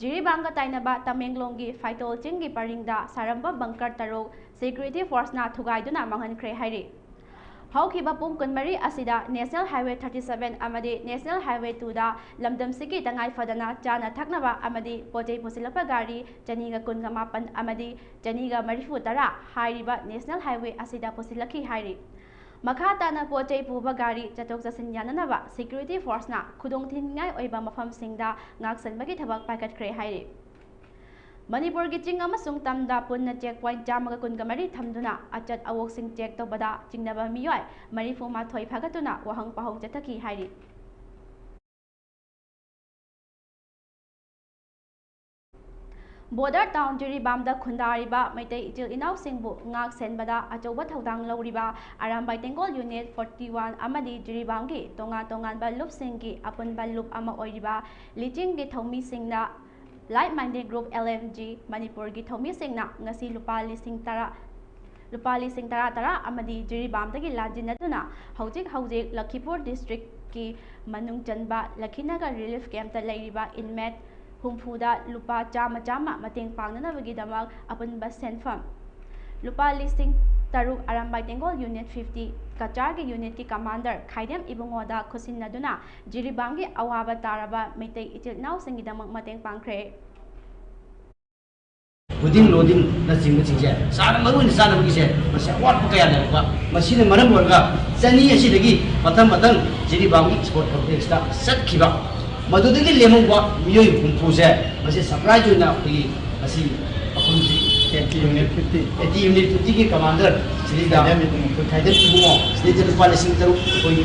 ꯖꯤꯔꯤꯕꯥꯝꯒ ꯇꯥꯏꯅꯕ ꯇꯃꯦꯡꯂꯣꯡꯒꯤ ꯐꯥꯏꯇꯣꯜ ꯆꯤꯡꯒꯤ ꯄꯔꯤꯡꯗ ꯁꯥꯔꯝꯕ ꯕꯪꯀꯔ ꯇꯔꯨꯛ ꯁꯦꯀ꯭ꯌꯨꯔꯤꯇꯤ ꯐꯣꯔꯁꯅ ꯊꯨꯒꯥꯏꯗꯨꯅ ꯃꯥꯡꯍꯟꯈ꯭ꯔꯦ ꯍꯥꯏꯔꯤ꯫ ꯍꯧꯈꯤꯕ ꯄꯨꯡ ꯀꯨꯟꯃꯔꯤ ꯑꯁꯤꯗ ꯅꯦꯁꯅꯦꯜ ꯍꯥꯏꯋꯦ ꯊꯥꯔꯇꯤ ꯁꯚꯦꯟ ꯑꯃꯗꯤ ꯅꯦꯁꯅꯦꯜ ꯍꯥꯏꯋꯦ ꯇꯨꯗ ꯂꯝꯗꯝꯁꯤꯒꯤ ꯇꯉꯥꯏ ꯐꯗꯅ ꯆꯥꯅ ꯊꯛꯅꯕ ꯑꯃꯗꯤ ꯄꯣꯠ ꯆꯩ ꯄꯨꯁꯤꯜꯂꯛꯄ ꯒꯥꯔꯤ ꯆꯅꯤꯒ ꯀꯨꯟꯒ ꯃꯥꯄꯟ ꯑꯃꯗꯤ ꯆꯅꯤꯒ ꯃꯔꯤꯐꯨ ꯇꯔꯥ ꯍꯥꯏꯔꯤꯕ ꯅꯦꯁꯅꯦꯜ ꯍꯥꯏꯋꯦ ꯑꯁꯤꯗ ꯄꯨꯁꯤꯜꯂꯛꯈꯤ ꯍꯥꯏꯔꯤ꯫ ꯃꯈꯥ ꯇꯥꯅ ꯄꯣꯠ ꯆꯩ ꯄꯨꯕ ꯒꯥꯔꯤ ꯆꯠꯊꯣꯛ ꯆꯠꯁꯤꯟ ꯌꯥꯅꯅꯕ ꯁꯦꯀ꯭ꯌꯨꯔꯤꯇꯤ ꯐꯣꯔꯁꯅ ꯈꯨꯗꯣꯡ ꯊꯤꯅꯤꯡꯉꯥꯏ ꯑꯣꯏꯕ ꯃꯐꯝꯁꯤꯡꯗ ꯉꯥꯛꯁꯦꯟꯕꯒꯤ ꯊꯕꯛ ꯄꯥꯏꯈꯠꯈ꯭ꯔꯦ ꯍꯥꯏꯔꯤ꯫ ꯃꯅꯤꯄꯨꯔꯒꯤ ꯆꯤꯡ ꯑꯃꯁꯨꯡ ꯇꯝꯗ ꯄꯨꯟꯅ ꯆꯦꯛ ꯄꯣꯏꯟꯠ ꯆꯥꯝꯃꯒ ꯀꯨꯟꯒ ꯃꯔꯤ ꯊꯝꯗꯨꯅ ꯑꯆꯠ ꯑꯋꯣꯛꯁꯤꯡ ꯆꯦꯛ ꯇꯧꯕꯗ ꯆꯤꯡꯅꯕ ꯃꯤꯑꯣꯏ ꯃꯔꯤꯐꯨ ꯃꯥꯊꯣꯏ ꯐꯥꯒꯠꯇꯨꯅ ꯋꯥꯍꯪ ꯄꯥꯎꯍꯪ ꯆꯠꯊꯈꯤ ꯍꯥꯏꯔꯤ꯫ ꯕꯣꯔꯗꯔ ꯇꯥꯎꯟ ꯖꯤꯔꯤꯕꯥꯝꯗ ꯈꯨꯟꯗꯥꯔꯤꯕ ꯃꯩꯇꯩ ꯏꯆꯤꯜ ꯏꯅꯥꯎꯁꯤꯡꯕꯨ ꯉꯥꯛ ꯁꯦꯟꯕꯗ ꯑꯆꯧꯕ ꯊꯧꯗꯥꯡ ꯂꯧꯔꯤꯕ ꯑꯔꯥꯝꯕꯥꯏ ꯇꯦꯡꯒꯣꯜ ꯌꯨꯅꯤꯠ ꯐꯣꯔꯇꯤ ꯋꯥꯟ ꯑꯃꯗꯤ ꯖꯤꯔꯤꯕꯥꯝꯒꯤ ꯇꯣꯉꯥꯟ ꯇꯣꯉꯥꯟꯕ ꯂꯨꯞꯁꯤꯡꯒꯤ ꯑꯄꯨꯟꯕ ꯂꯨꯞ ꯑꯃ ꯑꯣꯏꯔꯤꯕ ꯂꯤꯆꯤꯡꯒꯤ ꯊꯧꯃꯤꯁꯤꯡꯅ Like Minded Group L M G ꯃꯅꯤꯄꯨꯔꯒꯤ ꯊꯧꯃꯤꯁꯤꯡꯅ ꯉꯁꯤ ꯂꯨꯄꯥ ꯂꯤꯁꯤꯡ ꯇꯔꯥ, ꯂꯨꯄꯥ ꯂꯤꯁꯤꯡ ꯇꯔꯥ ꯇꯔꯥ ꯑꯃꯗꯤ ꯖꯤꯔꯤꯕꯥꯝꯗꯒꯤ ꯂꯥꯟꯖꯤꯟꯅꯗꯨꯅ ꯍꯧꯖꯤꯛ ꯍꯧꯖꯤꯛ ꯂꯈꯤꯄꯨꯔ ꯗꯤꯁꯇ꯭ꯔꯤꯛꯀꯤ ꯃꯅꯨꯡ ꯆꯟꯕ ꯂꯈꯤꯅꯒꯔ ꯔꯤꯂꯤꯐ ꯀꯦꯝꯞꯇ ꯂꯩꯔꯤꯕ ꯏꯟꯃꯦꯠ ꯍꯨꯝꯐꯨꯗ ꯂꯨꯄꯥ ꯆꯥꯝꯃ ꯆꯥꯝꯃ ꯃꯇꯦꯡ ꯄꯥꯡꯅꯅꯕꯒꯤꯗꯃꯛ ꯑꯄꯨꯟꯕ ꯁꯦꯟꯐꯝ ꯂꯨꯄꯥ ꯂꯤꯁꯤꯡ ꯇꯔꯨꯛ ꯑꯔꯥꯝꯕꯥꯏ ꯇꯦꯡꯒꯣꯜ ꯌꯨꯅꯤꯠ ꯐꯤꯐꯇꯤ ꯀꯆꯥꯔꯒꯤ ꯌꯨꯅꯤꯠꯀꯤ ꯀꯃꯥꯟꯗꯔ ꯈꯥꯏꯗꯦꯝ ꯏꯕꯨꯡꯉꯣꯗ ꯈꯨꯠꯁꯤꯟꯅꯗꯨꯅ ꯖꯤꯔꯤꯕꯥꯝꯒꯤ ꯑꯋꯥꯕ ꯇꯥꯔꯕ ꯃꯩꯇꯩ ꯏꯆꯤꯜ ꯏꯅꯥꯎꯁꯤꯡꯒꯤꯗꯃꯛ ꯃꯇꯦꯡ ꯄꯥꯡꯈ꯭ꯔꯦ꯫ ꯐꯨꯗꯤꯡ ꯂꯣꯗꯤꯡꯅꯆꯤꯡꯕꯁꯤꯡꯁꯦ ꯆꯥꯅ ꯃꯔꯨ ꯑꯣꯏꯅ ꯆꯥꯅꯕꯒꯤꯁꯦ ꯃꯁꯤ ꯑꯋꯥꯠꯄ ꯀꯌꯥ ꯂꯩꯔꯛꯄ꯫ ꯃꯁꯤꯅ ꯃꯔꯝ ꯑꯣꯏꯔꯒ ꯆꯅꯤ ꯑꯁꯤꯗꯒꯤ ꯃꯊꯪ ꯃꯊꯪ ꯖꯤꯔꯤꯕꯥꯝꯒꯤ ꯁ꯭ꯄꯣꯔꯠ ꯀꯣꯝꯄ꯭ꯂꯦꯛꯁꯇ ꯆꯠꯈꯤꯕ꯫ ꯃꯗꯨꯗꯒꯤ ꯂꯦꯝꯍꯧꯕ ꯃꯤꯑꯣꯏ ꯍꯨꯝꯐꯨꯁꯦ ꯃꯁꯤ ꯁꯔꯄ꯭ꯔꯥꯏꯖ ꯑꯣꯏꯅ ꯑꯩꯈꯣꯏꯒꯤ ꯉꯁꯤ ꯑꯩꯈꯣꯏꯒꯤ NT unit fifty, NT unit ꯐꯤꯐꯇꯤꯒꯤ ꯀꯃꯥꯟꯗꯔ ꯁꯤꯗꯩꯗ ꯈꯥꯏꯗꯦꯝ ꯏꯕꯨꯡꯉꯣ, ꯈꯥꯏꯗꯦꯝ ꯏꯕꯨꯡꯉꯣ ꯁꯤꯗꯩꯗ ꯂꯨꯄꯥ ꯂꯤꯁꯤꯡ ꯇꯔꯨꯛ ꯑꯩꯈꯣꯏꯒꯤ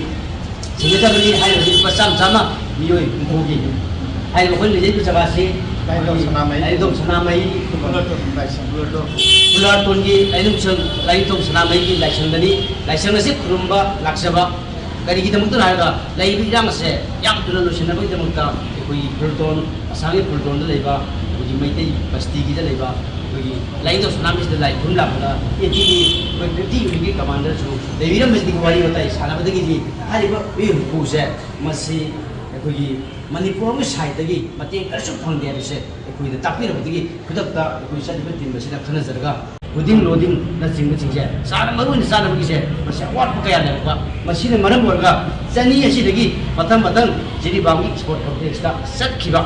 ꯁꯤꯡꯒꯗꯕꯅꯤ ꯍꯥꯏꯔꯤꯕꯁꯤ ꯂꯨꯄꯥ ꯆꯥꯝꯃ ꯆꯥꯝꯃ ꯃꯤꯑꯣꯏ ꯍꯨꯝꯐꯨꯒꯤ꯫ ꯍꯥꯏꯔꯤꯕ ꯑꯩꯈꯣꯏꯅ ꯂꯩꯖꯔꯤꯕ ꯖꯒꯥꯁꯤ ꯂꯥꯏꯅꯤꯡꯊꯧ ꯁꯅꯥꯃꯍꯤ, ꯂꯥꯏꯅꯤꯡꯊꯧ ꯁꯅꯥꯃꯍꯤ ꯈꯨꯂꯥꯇꯣꯟ ꯂꯥꯏꯁꯪ, ꯈꯨꯂꯥꯇꯣꯟꯒꯤ ꯂꯥꯏꯅꯤꯡꯊꯧ, ꯂꯥꯏꯅꯤꯡꯊꯧ ꯁꯅꯥꯃꯍꯤꯒꯤ ꯂꯥꯏꯁꯪꯗꯅꯤ꯫ ꯂꯥꯏꯁꯪ ꯑꯁꯤ ꯈꯨꯔꯨꯝꯕ ꯂꯥꯛꯆꯕ꯫ ꯀꯔꯤꯒꯤꯗꯃꯛꯇꯅ ꯍꯥꯏꯔꯒ ꯂꯩꯔꯤꯕ ꯏꯔꯥꯡ ꯑꯁꯦ ꯌꯥꯝ ꯊꯨꯅ ꯂꯣꯏꯁꯤꯟꯅꯕꯒꯤꯗꯃꯛꯇ ꯑꯩꯈꯣꯏꯒꯤ ꯐꯨꯜꯇꯣꯟ, ꯑꯁꯥꯝꯒꯤ ꯐꯨꯜꯇꯣꯟꯗ ꯂꯩꯕ ꯑꯩꯈꯣꯏꯒꯤ ꯃꯩꯇꯩ ꯕꯁꯇꯤꯒꯤꯗ ꯂꯩꯕ ꯑꯩꯈꯣꯏꯒꯤ ꯂꯥꯏꯅꯤꯡꯊꯧ ꯁꯅꯥꯃꯍꯤꯁꯤꯗ ꯂꯥꯏ ꯈꯨꯔꯨꯝ ꯂꯥꯛꯄꯗ ꯑꯦ ꯇꯤꯒꯤ ꯑꯩꯈꯣꯏ ꯐꯤꯐꯇꯤ ꯌꯨꯅꯤꯠꯀꯤ ꯀꯃꯥꯟꯗꯔꯁꯨ ꯂꯩꯕꯤꯔꯝꯕꯗꯒꯤ ꯋꯥꯔꯤ ꯋꯥꯇꯥꯏ ꯁꯥꯟꯅꯕꯗꯒꯤꯗꯤ ꯍꯥꯏꯔꯤꯕ ꯃꯤꯑꯣꯏ ꯍꯨꯝꯐꯨꯁꯦ ꯃꯁꯤ ꯑꯩꯈꯣꯏꯒꯤ ꯃꯅꯤꯄꯨꯔ ꯑꯃꯒꯤ ꯁꯥꯏꯠꯇꯒꯤ ꯃꯇꯦꯡ ꯀꯔꯤꯁꯨ ꯐꯪꯗꯦ ꯍꯥꯏꯕꯁꯦ ꯑꯩꯈꯣꯏꯗ ꯇꯥꯛꯄꯤꯔꯕꯗꯒꯤ ꯈꯨꯗꯛꯇ ꯑꯩꯈꯣꯏ ꯆꯠꯂꯤꯕ ꯇꯤꯝ ꯑꯁꯤꯅ ꯈꯟꯅꯖꯔꯒ ꯐꯨꯗꯤꯡ ꯂꯣꯗꯤꯡꯅꯆꯤꯡꯕꯁꯤꯡꯁꯦ ꯆꯥꯅ ꯃꯔꯨ ꯑꯣꯏꯅ ꯆꯥꯅꯕꯒꯤꯁꯦ ꯃꯁꯤ ꯑꯋꯥꯠꯄ ꯀꯌꯥ ꯂꯩꯔꯛꯄ, ꯃꯁꯤꯅ ꯃꯔꯝ ꯑꯣꯏꯔꯒ ꯆꯅꯤ ꯑꯁꯤꯗꯒꯤ ꯃꯊꯪ ꯃꯊꯪ ꯖꯤꯔꯤꯕꯥꯝꯒꯤ ꯁ꯭ꯄꯣꯔꯠ ꯀꯝꯄ꯭ꯂꯦꯛꯁꯇ ꯆꯠꯈꯤꯕ꯫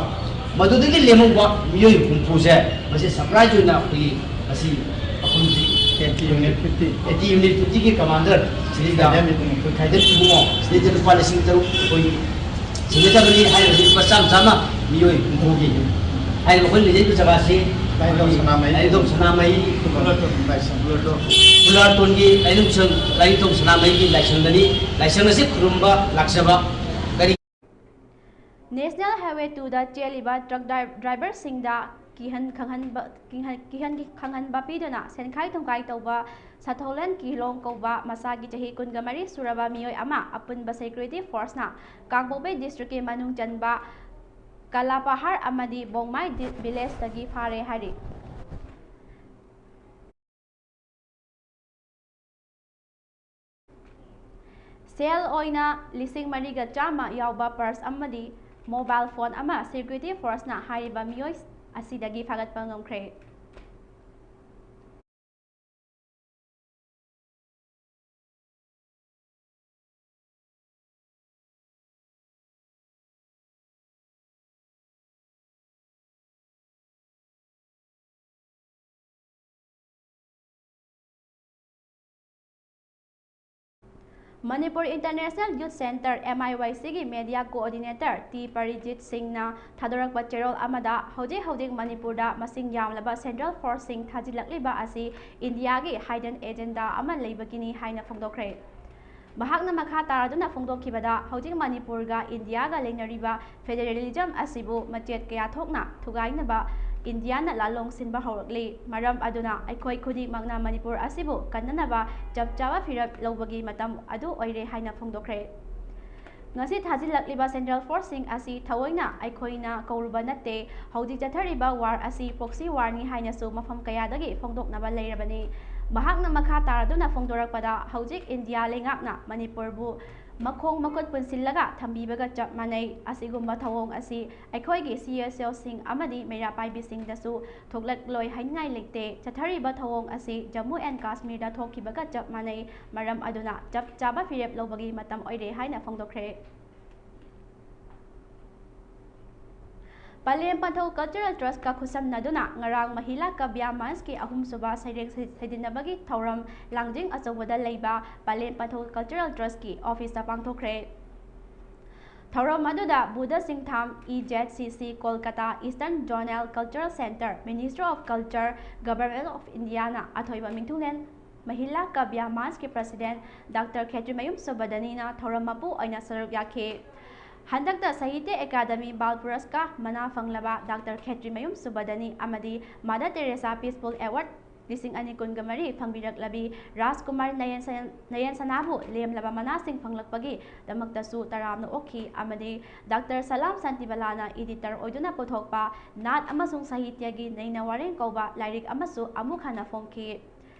ꯃꯗꯨꯗꯒꯤ ꯂꯦꯝꯍꯧꯕ ꯃꯤꯑꯣꯏ ꯍꯨꯝꯐꯨꯁꯦ ꯃꯁꯤ ꯁꯔꯄ꯭ꯔꯥꯏꯖ ꯑꯣꯏꯅ ꯑꯩꯈꯣꯏꯒꯤ ꯉꯁꯤ ꯃꯐꯝꯁꯤ A T unit fifty. A T unit ꯐꯤꯐꯇꯤꯒꯤ ꯀꯃꯥꯟꯗꯔ ꯁꯤꯗꯩꯗ ꯈꯥꯏꯗꯦꯝ ꯏꯕꯨꯡꯉꯣ꯫ ꯑꯩꯈꯣꯏ ꯈꯥꯏꯗꯦꯝ ꯏꯕꯨꯡꯉꯣ ꯁꯤꯗꯩꯗ ꯂꯨꯄꯥ ꯂꯤꯁꯤꯡ ꯇꯔꯨꯛ ꯑꯩꯈꯣꯏ ꯁꯤꯡꯒꯗꯕꯅꯤ ꯍꯥꯏꯔꯤꯕꯁꯤ ꯂꯨꯄꯥ ꯆꯥꯝꯃ ꯆꯥꯝꯃ ꯃꯤꯑꯣꯏ ꯍꯨꯝꯐꯨꯒꯤ꯫ ꯍꯥꯏꯔꯤꯕ ꯑꯩꯈꯣꯏꯅ ꯂꯩꯖꯔꯤꯕ ꯖꯒꯥꯁꯤ ꯂꯥꯏꯅꯤꯡꯊꯧ ꯁꯅꯥꯃꯍꯤ꯫ ꯂꯥꯏꯅꯤꯡꯊꯧ ꯁꯅꯥꯃꯍꯤ ꯈꯨꯂꯥꯛꯇꯣꯟ ꯂꯥꯏꯁꯪ꯫ ꯈꯨꯂꯥꯛꯇꯣꯟꯒꯤ ꯂꯥꯏꯅꯤꯡꯊꯧ ꯁꯪ-, ꯂꯥꯏꯅꯤꯡꯊꯧ ꯁꯅꯥꯃꯍꯤꯒꯤ ꯂꯥꯏꯁꯪꯗꯅꯤ꯫ ꯂꯥꯏꯁꯪ ꯑꯁꯤ ꯈꯨꯔꯨꯝꯕ ꯂꯥꯛꯆꯕ ꯀꯔꯤ National Highway two ꯗ ꯆꯦꯜꯂꯤꯕ ꯇ꯭ꯔꯛ ꯗ꯭ꯔꯥꯏ-, ꯗ꯭ꯔꯥꯏꯚꯔꯁꯤꯡꯗ ꯀꯤꯍꯟ ꯈꯪꯍꯟꯕ, ꯀꯤꯍꯟ, ꯀꯤꯍꯟ ꯈꯪꯍꯟꯕ ꯄꯤꯗꯨꯅ ꯁꯦꯟꯈꯥꯏ ꯊꯨꯝꯈꯥꯏ ꯇꯧꯕ ꯁꯥꯊꯧꯂꯦꯟ ꯀꯤꯍꯂꯣꯡ ꯀꯧꯕ ꯃꯁꯥꯒꯤ ꯆꯍꯤ ꯀꯨꯟꯒ ꯃꯔꯤ ꯁꯨꯔꯕ ꯃꯤꯑꯣꯏ ꯑꯃ ꯑꯄꯨꯟꯕ ꯁꯦꯀ꯭ꯌꯨꯔꯤꯇꯤ ꯐꯣꯔꯁꯅ ꯀꯥꯡꯄꯣꯛꯄꯤ ꯗꯤꯁꯇ꯭ꯔꯤꯛꯀꯤ ꯃꯅꯨꯡ ꯆꯟꯕ ꯀꯂꯥꯄꯍꯥꯔ ꯑꯃꯗꯤ ꯕꯣꯡꯃꯥꯏ ꯗꯤ-, ꯚꯤꯂꯦꯖꯇꯒꯤ ꯐꯥꯔꯦ ꯍꯥꯏꯔꯤ꯫ ꯁꯦꯜ ꯑꯣꯏꯅ ꯂꯤꯁꯤꯡ ꯃꯔꯤꯒ ꯆꯥꯝꯃ ꯌꯥꯎꯕ ꯄꯔꯁ ꯑꯃꯗꯤ ꯃꯣꯕꯥꯏꯜ ꯐꯣꯟ ꯑꯃ ꯁꯦꯀ꯭ꯌꯨꯔꯤꯇꯤ ꯐꯣꯔꯁꯅ ꯍꯥꯏꯔꯤꯕ ꯃꯤꯑꯣꯏ ꯑꯁꯤꯗꯒꯤ ꯐꯥꯒꯠꯄ ꯉꯝꯈ꯭ꯔꯦ꯫ Manipur international youth centre, M I Y ꯁꯤꯒꯤ ꯃꯦꯗꯤꯌꯥ ꯀꯣꯑꯣꯔꯗꯤꯅꯦꯇꯔ ꯇꯤ ꯄꯔꯤꯖꯤꯠ ꯁꯤꯡꯅ ꯊꯥꯗꯣꯔꯛꯄ ꯆꯦꯔꯣꯜ ꯑꯃꯗ ꯍꯧꯖꯤꯛ ꯍꯧꯖꯤꯛ ꯃꯅꯤꯄꯨꯔꯗ ꯃꯁꯤꯡ ꯌꯥꯝꯂꯕ ꯁꯦꯟꯇ꯭ꯔꯦꯜ ꯐꯣꯔꯁꯁꯤꯡ ꯊꯥꯖꯤꯜꯂꯛꯂꯤꯕ ꯑꯁꯤ ꯏꯟꯗꯤꯌꯥꯒꯤ ꯍꯥꯏꯗꯟ ꯑꯦꯖꯦꯟꯗꯥ ꯑꯃ ꯂꯩꯕꯒꯤꯅꯤ ꯍꯥꯏꯅ ꯐꯣꯡꯗꯣꯛꯈ꯭ꯔꯦ꯫ ꯃꯍꯥꯛꯅ ꯃꯈꯥ ꯇꯥꯔꯗꯨꯅ ꯐꯣꯡꯗꯣꯛꯈꯤꯕꯗ, ꯍꯧꯖꯤꯛ ꯃꯅꯤꯄꯨꯔꯒ ꯏꯟꯗꯤꯌꯥꯒ ꯂꯩꯅꯔꯤꯕ ꯐꯦꯗꯔꯦꯂꯤꯖꯝ ꯑꯁꯤꯕꯨ ꯃꯆꯦꯠ ꯀꯌꯥ ꯊꯣꯛꯅ ꯊꯨꯒꯥꯏꯅꯕ ꯏꯟꯗꯤꯌꯥꯅ ꯂꯥꯜꯂꯣꯡ ꯁꯤꯟꯕ ꯍꯧꯔꯛꯂꯤ꯫ ꯃꯔꯝ ꯑꯗꯨꯅ ꯑꯩꯈꯣꯏ ꯈꯨꯗꯤꯡꯃꯛꯅ ꯃꯅꯤꯄꯨꯔ ꯑꯁꯤꯕꯨ ꯀꯟꯅꯅꯕ ꯆꯞ ꯆꯥꯕ ꯐꯤꯔꯦꯞ ꯂꯧꯕꯒꯤ ꯃꯇꯝ ꯑꯗꯨ ꯑꯣꯏꯔꯦ ꯍꯥꯏꯅ ꯐꯣꯡꯗꯣꯛꯈ꯭ꯔꯦ꯫ ꯉꯁꯤ ꯊꯥꯖꯤꯜꯂꯛꯂꯤꯕ central forceꯁꯤꯡ ꯑꯁꯤ ꯊꯑꯣꯏꯅ ꯑꯩꯈꯣꯏꯅ ꯀꯧꯔꯨꯕ ꯅꯠꯇꯦ꯫ ꯍꯧꯖꯤꯛ ꯆꯠꯊꯔꯤꯕ war ꯑꯁꯤ proxy warꯅꯤ ꯍꯥꯏꯅꯁꯨ ꯃꯐꯝ ꯀꯌꯥꯗꯒꯤ ꯐꯣꯡꯗꯣꯛꯅꯕ ꯂꯩꯔꯕꯅꯤ꯫ ꯃꯍꯥꯛꯅ ꯃꯈꯥ ꯇꯥꯔꯗꯨꯅ ꯐꯣꯡꯗꯣꯔꯛꯄꯗ, ꯍꯧꯖꯤꯛ ꯏꯟꯗꯤꯌꯥ ꯂꯩꯉꯥꯛꯅ ꯃꯅꯤꯄꯨꯔꯕꯨ ꯃꯈꯣꯡ ꯃꯈꯨꯠ ꯄꯨꯟꯁꯤꯜꯂꯒ ꯊꯝꯕꯤꯕꯒ ꯆꯞ ꯃꯥꯟꯅꯩ꯫ ꯑꯁꯤꯒꯨꯝꯕ ꯊꯧꯑꯣꯡ ꯑꯁꯤ ꯑꯩꯈꯣꯏꯒꯤ CSOꯁꯤꯡ ꯑꯃꯗꯤ ꯃꯩꯔꯥ ꯄꯥꯏꯕꯤꯁꯤꯡꯗꯁꯨ ꯊꯣꯛꯂꯛꯂꯣꯏ ꯍꯥꯏꯅꯤꯡꯉꯥꯏ ꯂꯩꯇꯦ꯫ ꯆꯠꯊꯔꯤꯕ ꯊꯧꯑꯣꯡ ꯑꯁꯤ ꯖꯝꯃꯨ and ꯀꯥꯁꯃꯤꯔꯗ ꯊꯣꯛꯈꯤꯕꯒ ꯆꯞ ꯃꯥꯟꯅꯩ꯫ ꯃꯔꯝ ꯑꯗꯨꯅ ꯆꯞ ꯆꯥꯕ ꯐꯤꯔꯦꯞ ꯂꯧꯕꯒꯤ ꯃꯇꯝ ꯑꯣꯏꯔꯦ ꯍꯥꯏꯅ ꯐꯣꯡꯗꯣꯛꯈ꯭ꯔꯦ꯫ ꯄꯂꯦꯝ ꯄꯟꯊꯧ Cultural Trustꯀ ꯈꯨꯠꯁꯝꯅꯗꯨꯅ ꯉꯔꯥꯡ ꯃꯍꯤꯂꯥ ꯀꯕ꯭ꯌꯥ ꯃꯟꯆꯀꯤ ꯑꯍꯨꯝꯁꯨꯕ ꯁꯩꯔꯦꯡ ꯁꯩ-, ꯁꯩꯗꯤꯟꯅꯕꯒꯤ ꯊꯧꯔꯝ ꯂꯥꯡꯖꯤꯡ ꯑꯆꯧꯕꯗ ꯂꯩꯕ ꯄꯂꯦꯝ ꯄꯟꯊꯧ Cultural Trustꯀꯤ officeꯇ ꯄꯥꯡꯊꯣꯛꯈ꯭ꯔꯦ꯫ ꯊꯧꯔꯝ ꯑꯗꯨꯗ Buddha ꯁꯤꯡꯊꯥꯝ, EZCC Kolkata, Eastern Zonal Cultural Centre, Ministry of Culture, Government of Indiaꯅ ꯑꯊꯣꯏꯕ ꯃꯤꯡꯊꯨꯡꯂꯦꯟ ꯃꯍꯤꯂꯥ ꯀꯕ꯭ꯌꯥ ꯃꯟꯆꯀꯤ president Doctor ꯈꯦꯇ꯭ꯔꯤꯃꯌꯨꯝ ꯁꯨꯕꯗꯅꯤꯅ ꯊꯧꯔꯝ ꯃꯄꯨ ꯑꯣꯏꯅ ꯁꯔꯨꯛ ꯌꯥꯈꯤ꯫ ꯍꯟꯗꯛꯇ ꯁꯥꯍꯤꯇ꯭ꯌ ꯑꯦꯀꯥꯗꯃꯤ ꯕꯥꯜ ꯄꯨꯔꯁꯀꯥꯔ ꯃꯅꯥ ꯐꯪꯂꯕ Doctor ꯈꯦꯇ꯭ꯔꯤꯃꯌꯨꯝ ꯁꯨꯕꯗꯅꯤ ꯑꯃꯗꯤ Mother Teresa Peaceful Award ꯂꯤꯁꯤꯡ ꯑꯅꯤ ꯀꯨꯟꯒ ꯃꯔꯤ ꯐꯪꯕꯤꯔꯛꯂꯕꯤ ꯔꯥꯖꯀꯨꯃꯥꯔ ꯅꯌꯟ ꯁꯌꯟ-, ꯅꯌꯟ ꯁꯅꯥꯕꯨ ꯂꯦꯝꯂꯕ ꯃꯅꯥꯁꯤꯡ ꯐꯪꯂꯛꯄꯒꯤ ꯗꯃꯛꯇꯁꯨ ꯇꯔꯥꯝꯅ ꯑꯣꯛꯈꯤ ꯑꯃꯗꯤ Doctor ꯁꯂꯥꯝ ꯁꯥꯟꯇꯤꯕꯂꯥꯅ editor ꯑꯣꯏꯗꯨꯅ ꯄꯨꯊꯣꯛꯄ ꯅꯥꯠ ꯑꯃꯁꯨꯡ ꯁꯥꯍꯤꯇ꯭ꯌꯒꯤ ꯅꯩꯅ ꯋꯥꯔꯦꯡ ꯀꯧꯕ ꯂꯥꯏꯔꯤꯛ ꯑꯃꯁꯨ ꯑꯃꯨꯛ ꯍꯟꯅ ꯐꯣꯡꯈꯤ꯫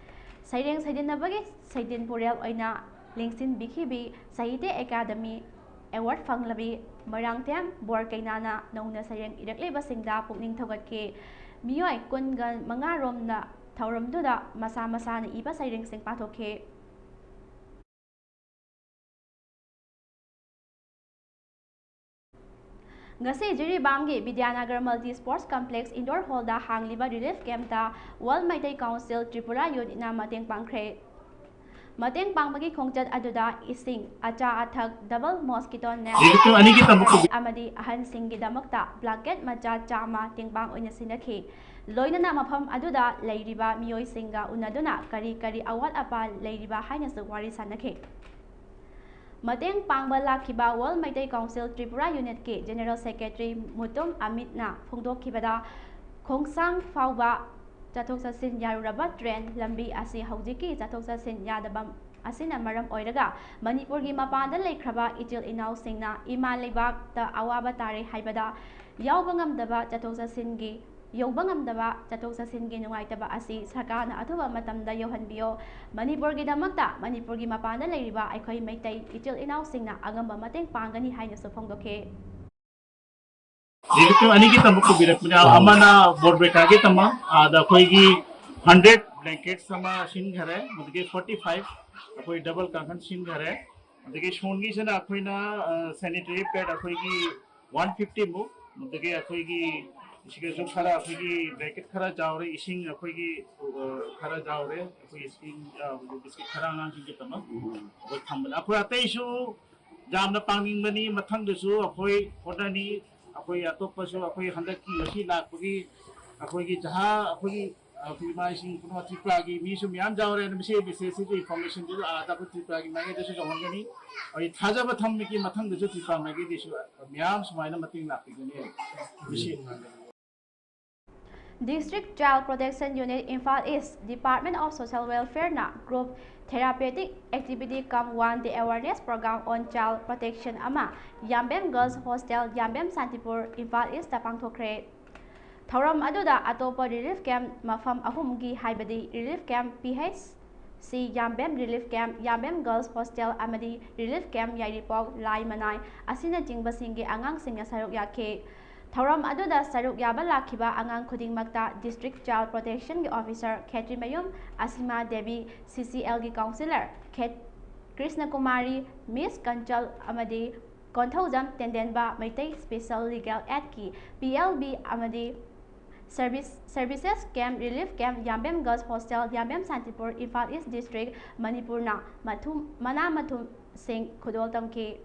ꯁꯩꯔꯦꯡ ꯁꯩꯗꯤꯟꯅꯕꯒꯤ ꯁꯩꯗꯤꯟ ꯄꯨꯔꯦꯜ ꯑꯣꯏꯅ ꯂꯦꯡꯁꯤꯟꯕꯤꯈꯤꯕꯤ ꯁꯥꯍꯤꯇ꯭ꯌ ꯑꯦꯀꯥꯗꯃꯤ award ꯐꯪꯂꯕꯤ ꯃꯣꯏꯔꯥꯡꯊꯦꯝ ꯕꯣꯔ ꯀꯩꯅꯥꯅ ꯅꯧꯅ ꯁꯩꯔꯦꯡ ꯏꯔꯛꯂꯤꯕꯁꯤꯡꯗ ꯄꯨꯛꯅꯤꯡ ꯊꯧꯒꯠꯈꯤ꯫ ꯃꯤꯑꯣꯏ ꯀꯨꯟꯒ ꯃꯉꯥ ꯔꯣꯝꯅ ꯊꯧꯔꯝꯗꯨꯗ ꯃꯁꯥ ꯃꯁꯥꯅ ꯏꯕ ꯁꯩꯔꯦꯡꯁꯤꯡ ꯄꯥꯊꯣꯛꯈꯤ꯫ ꯉꯁꯤ ꯖꯤꯔꯤꯕꯥꯝꯒꯤ ꯕꯤꯗ꯭ꯌꯥꯅꯒꯔ Multi Sports Complex Indoor Hallꯗ ꯍꯥꯡꯂꯤꯕ relief campꯇ World Meitei Council Tripura Unitꯅ ꯃꯇꯦꯡ ꯄꯥꯡꯈ꯭ꯔꯦ꯫ ꯃꯇꯦꯡ ꯄꯥꯡꯕꯒꯤ ꯈꯣꯡꯆꯠ ꯑꯗꯨꯗ ꯏꯁꯤꯡ, ꯑꯆꯥ ꯑꯊꯛ, double mosquito net ꯑꯃꯗꯤ ꯑꯍꯟꯁꯤꯡꯒꯤꯗꯃꯛꯇ blanket ꯃꯆꯥ ꯆꯥꯝꯃ ꯇꯦꯡꯕꯥꯡ ꯑꯣꯏꯅ ꯁꯤꯟꯅꯈꯤ꯫ ꯂꯣꯏꯅꯅ ꯃꯐꯝ ꯑꯗꯨꯗ ꯂꯩꯔꯤꯕ ꯃꯤꯑꯣꯏꯁꯤꯡꯒ ꯎꯅꯗꯨꯅ ꯀꯔꯤ ꯀꯔꯤ ꯑꯋꯥꯠ ꯑꯄꯥ ꯂꯩꯔꯤꯕ ꯍꯥꯏꯅꯁꯨ ꯋꯥꯔꯤ ꯁꯥꯟꯅꯈꯤ꯫ ꯃꯇꯦꯡ ꯄꯥꯡꯕ ꯂꯥꯛꯈꯤꯕ World Meitei Council Tripura Unitꯀꯤ General Secretary Mutum ꯑꯃꯤꯠꯅ ꯐꯣꯡꯗꯣꯛꯈꯤꯕꯗ, ꯈꯣꯡꯁꯥꯡ ꯐꯥꯎꯕ ꯆꯠꯊꯣꯛ ꯆꯠꯁꯤꯟ ꯌꯥꯔꯨꯔꯕ ꯇ꯭ꯔꯦꯟ ꯂꯝꯕꯤ ꯑꯁꯤ ꯍꯧꯖꯤꯛꯀꯤ ꯆꯠꯊꯣꯛ ꯆꯠꯁꯤꯟ ꯌꯥꯗꯕ ꯑꯁꯤꯅ ꯃꯔꯝ ꯑꯣꯏꯔꯒ ꯃꯅꯤꯄꯨꯔꯒꯤ ꯃꯄꯥꯟꯗ ꯂꯩꯈ꯭ꯔꯕ ꯏꯆꯤꯜ ꯏꯅꯥꯎꯁꯤꯡꯅ ꯏꯃꯥ ꯂꯩꯕꯥꯛꯇ ꯑꯋꯥꯕ ꯇꯥꯔꯦ ꯍꯥꯏꯕꯗ ꯌꯥꯎꯕ ꯉꯝꯗꯕ ꯆꯠꯊꯣꯛ ꯆꯠꯁꯤꯟꯒꯤ ꯌꯧꯕ ꯉꯝꯗꯕ ꯆꯠꯊꯣꯛ ꯆꯠꯁꯤꯟꯒꯤ ꯅꯨꯡꯉꯥꯏꯇꯕ ꯑꯁꯤ ꯁꯔꯀꯥꯔꯅ ꯑꯊꯨꯕ ꯃꯇꯝꯗ ꯌꯧꯍꯟꯕꯤꯌꯣ꯫ ꯃꯅꯤꯄꯨꯔꯒꯤꯗꯃꯛꯇ ꯃꯅꯤꯄꯨꯔꯒꯤ ꯃꯄꯥꯟꯗ ꯂꯩꯔꯤꯕ ꯑꯩꯈꯣꯏ ꯃꯩꯇꯩ ꯏꯆꯤꯜ ꯏꯅꯥꯎꯁꯤꯡꯅ ꯑꯉꯝꯕ ꯃꯇꯦꯡ ꯄꯥꯡꯒꯅꯤ ꯍꯥꯏꯅꯁꯨ ꯐꯣꯡꯗꯣꯛꯈꯤ꯫ ꯔꯤꯂꯤꯐ ꯀꯦꯝꯞ ꯑꯅꯤꯒꯤꯗꯃꯛ ꯄꯨꯕꯤꯔꯛꯄꯅꯦ꯫ ꯑꯃꯅ ꯕꯣꯔꯕꯦꯇꯥꯒꯤꯗꯃꯛ, ꯑꯥꯗ ꯑꯩꯈꯣꯏꯒꯤ ꯍꯟꯗ꯭ꯔꯦꯠ ꯕ꯭ꯂꯦꯡꯀꯦꯠꯁ ꯑꯃ ꯁꯤꯟꯈꯔꯦ, ꯑꯗꯒꯤ ꯐꯣꯔꯇꯤ ꯐꯥꯏꯚ ꯑꯩꯈꯣꯏ ꯗꯕꯜ ꯀꯥꯡꯈꯟ ꯁꯤꯟꯈꯔꯦ꯫ ꯑꯗꯒꯤ ꯁꯣꯝꯒꯤꯁꯤꯅ ꯑꯩꯈꯣꯏꯅ ꯁꯦꯅꯤꯇꯔꯤ ꯄꯦꯗ ꯑꯩꯈꯣꯏꯒꯤ ꯋꯥꯟ ꯐꯤꯐꯇꯤ ꯃꯨꯛ, ꯑꯗꯒꯤ ꯑꯩꯈꯣꯏꯒꯤ ꯁꯤꯒꯁꯨ ꯈꯔ ꯑꯩꯈꯣꯏꯒꯤ ꯕ꯭ꯂꯦꯡꯀꯦꯠ ꯈꯔ ꯌꯥꯎꯔꯦ, ꯏꯁꯤꯡ ꯑꯩꯈꯣꯏꯒꯤ ꯈꯔ ꯌꯥꯎꯔꯦ, ꯑꯩꯈꯣꯏ ꯏꯁꯤꯡ ꯕꯤꯁꯀꯤꯠ ꯈꯔ ꯑꯉꯥꯡꯁꯤꯡꯒꯤꯗꯃꯛ ꯑꯩꯈꯣꯏ ꯊꯝꯕꯅꯦ꯫ ꯑꯩꯈꯣꯏ ꯑꯇꯩꯁꯨ ꯌꯥꯝꯅ ꯄꯥꯡꯅꯤꯡꯕꯅꯤ꯫ ꯃꯊꯪꯗꯁꯨ ꯑꯩꯈꯣꯏ ꯍꯣꯠꯅꯅꯤ꯫ ꯑꯩꯈꯣꯏ ꯑꯇꯣꯞꯄꯁꯨ ꯑꯩꯈꯣꯏ ꯍꯟꯗꯛꯀꯤ ꯉꯁꯤ ꯂꯥꯛꯄꯒꯤ ꯑꯩꯈꯣꯏꯒꯤ ꯖꯍꯥ ꯑꯩꯈꯣꯏꯒꯤ ꯑꯩꯈꯣꯏ ꯏꯃꯥ ꯏꯁꯤꯡ ꯄꯨꯝꯅꯃꯛ ꯇ꯭ꯔꯤꯄꯨꯔꯥꯒꯤ ꯃꯤꯁꯨ ꯃꯌꯥꯝ ꯌꯥꯎꯔꯦ꯫ ꯃꯁꯤ ꯃꯦꯁꯦꯖꯁꯤꯒꯤ ꯏꯟꯐꯣꯔꯃꯦꯁꯟꯁꯤꯁꯨ ꯑꯥꯗ ꯑꯩꯈꯣꯏ ꯇ꯭ꯔꯤꯄꯨꯔꯥꯒꯤ ꯃꯥꯏꯀꯩꯗꯁꯨ ꯌꯧꯍꯟꯒꯅꯤ꯫ ꯑꯩ ꯊꯥꯖꯕ ꯊꯝꯃꯤ ꯃꯊꯪꯗꯁꯨ ꯇ꯭ꯔꯤꯄꯨꯔꯥ ꯃꯥꯏꯀꯩꯗꯁꯨ ꯃꯌꯥꯝ ꯁꯨꯃꯥꯏꯅ ꯃꯇꯦꯡ ꯂꯥꯛꯄꯤꯒꯅꯤ꯫ ꯃꯁꯤ District Child Protection Unit, Imphal East, Department of Social Welfare ꯅ group therapeutic activity cum one day awareness program on child protection ꯑꯃ ꯌꯥꯝꯕꯦꯝ Girls Hostel, Yambem Shantipur, Imphal east ꯄꯥꯡꯊꯣꯛꯈ꯭ꯔꯦ꯫ ꯊꯧꯔꯝ ꯑꯗꯨꯗ ꯑꯇꯣꯞꯄ ꯔꯤꯂꯤꯐ ꯀꯦꯝꯞ ꯃꯐꯝ ꯑꯍꯨꯝꯒꯤ ꯍꯥꯏꯕꯗꯤ relief camp P H C Yambem relief camp, Yambem Girls Hostel ꯑꯃꯗꯤ relief camp Yairipok ꯂꯥꯏꯃꯅꯥꯏ ꯑꯁꯤꯅꯆꯤꯡꯕꯁꯤꯡꯒꯤ ꯑꯉꯥꯡꯁꯤꯡꯅ ꯁꯔꯨꯛ ꯌꯥꯈꯤ꯫ ꯊꯧꯔꯝ ꯑꯗꯨꯗ ꯁꯔꯨꯛ ꯌꯥꯕ ꯂꯥꯛꯈꯤꯕ ꯑꯉꯥꯡ ꯈꯨꯗꯤꯡꯃꯛꯇ District Child Protectionꯒꯤ officer ꯈꯦꯇ꯭ꯔꯤꯃꯌꯨꯝ ꯑꯁꯤꯃꯥ Devi, C C Lꯒꯤ counsellor ꯈ꯭ꯔꯤꯁꯅꯀꯨꯃꯥꯔꯤ, Miss Kanchal ꯑꯃꯗꯤ ꯀꯣꯟꯊꯧꯖꯝ ꯇꯦꯟꯗꯦꯟꯕ ꯃꯩꯇꯩ Special Legal Aidꯀꯤ P L B ꯑꯃꯗꯤ Service, Services Camp, Relief Camp, Yambem Girls Hostel, Yambem Shantipur, Imphal east district, ꯃꯅꯤꯄꯨꯔꯅ ꯃꯊꯨꯝ, ꯃꯅꯥ ꯃꯊꯨꯝꯁꯤꯡ ꯈꯨꯗꯣꯜ ꯇꯝꯈꯤ꯫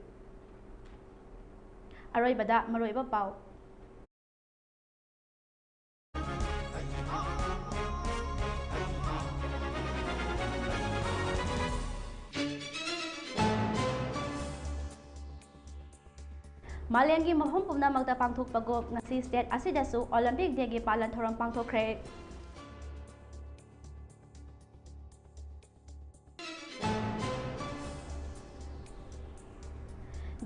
ꯑꯔꯣꯏꯕꯗ ꯃꯔꯨꯑꯣꯏꯕ ꯄꯥꯎ꯫ ꯃꯥꯂꯦꯝꯒꯤ ꯃꯐꯝ ꯄꯨꯝꯅꯃꯛꯇ ꯄꯥꯡꯊꯣꯛꯄꯒꯨꯝ ꯉꯁꯤ state ꯑꯁꯤꯗꯁꯨ Olympic Dayꯒꯤ ꯄꯥꯂꯟ ꯊꯧꯔꯝ ꯄꯥꯡꯊꯣꯛꯈ꯭ꯔꯦ꯫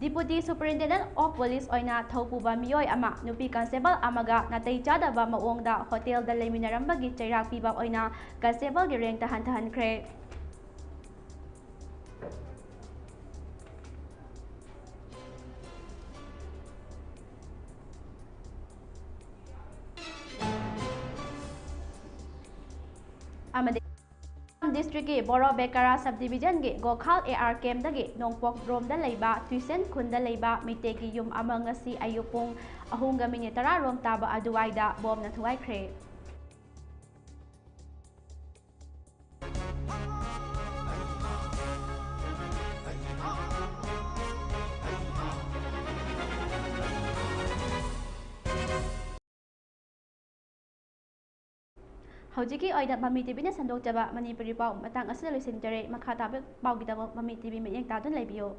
Deputy Superintendent of Police ꯑꯣꯏꯅ ꯊꯧꯄꯨꯕ ꯃꯤꯑꯣꯏ ꯑꯃ ꯅꯨꯄꯤ ꯀꯟꯁꯇꯦꯕꯜ ꯑꯃꯒ ꯅꯥꯇꯩ ꯆꯥꯗꯕ ꯃꯑꯣꯡꯗ ꯍꯣꯇꯦꯜꯗ ꯂꯩꯃꯤꯟꯅꯔꯝꯕꯒꯤ ꯆꯩꯔꯥꯛ ꯄꯤꯕ ꯑꯣꯏꯅ ꯀꯟꯁꯇꯦꯕꯜꯒꯤ ꯔꯦꯡꯛꯇ ꯍꯟꯊꯍꯟꯈ꯭ꯔꯦ꯫ ꯑꯃꯗꯤ ꯗꯤꯁꯇ꯭ꯔꯤꯛꯀꯤ ꯕꯣꯔꯣ ꯕꯦꯀꯥꯔꯥ ꯁꯕ ꯗꯤꯕꯤꯖꯟꯒꯤ ꯒꯣꯈꯥꯜ ꯑꯦ ꯑꯥꯔ ꯀꯦꯝꯗꯒꯤ ꯅꯣꯡꯄꯣꯛ ꯔꯣꯝꯗ ꯂꯩꯕ ꯇꯨꯏꯁꯦꯟ ꯈꯨꯟꯗ ꯂꯩꯕ ꯃꯤꯇꯩꯒꯤ ꯌꯨꯝ ꯑꯃ ꯉꯁꯤ ꯑꯌꯨꯛ ꯄꯨꯡ ꯑꯍꯨꯝꯒ ꯃꯤꯅꯤꯠ ꯇꯔꯥ ꯔꯣꯝ ꯇꯥꯕ ꯑꯗꯨꯋꯥꯏꯗ ꯕꯣꯝꯅ ꯊꯨꯒꯥꯏꯈ꯭ꯔꯦ꯫ ꯍꯧꯖꯤꯛꯀꯤ ꯑꯣꯏꯅ ꯃꯃꯤ ꯇꯤꯚꯤꯅ ꯁꯟꯗꯣꯛꯆꯕ ꯃꯅꯤꯄꯨꯔꯤ ꯄꯥꯎ ꯃꯇꯥꯡ ꯑꯁꯤꯗ ꯂꯣꯏꯁꯤꯟꯖꯔꯦ꯫ ꯃꯈꯥ ꯇꯥꯕ ꯄꯥꯎꯒꯤꯗꯃꯛ ꯃꯃꯤ ꯇꯤꯚꯤ ꯃꯤꯠꯌꯦꯡ ꯇꯥꯗꯨꯅ ꯂꯩꯕꯤꯌꯨ꯫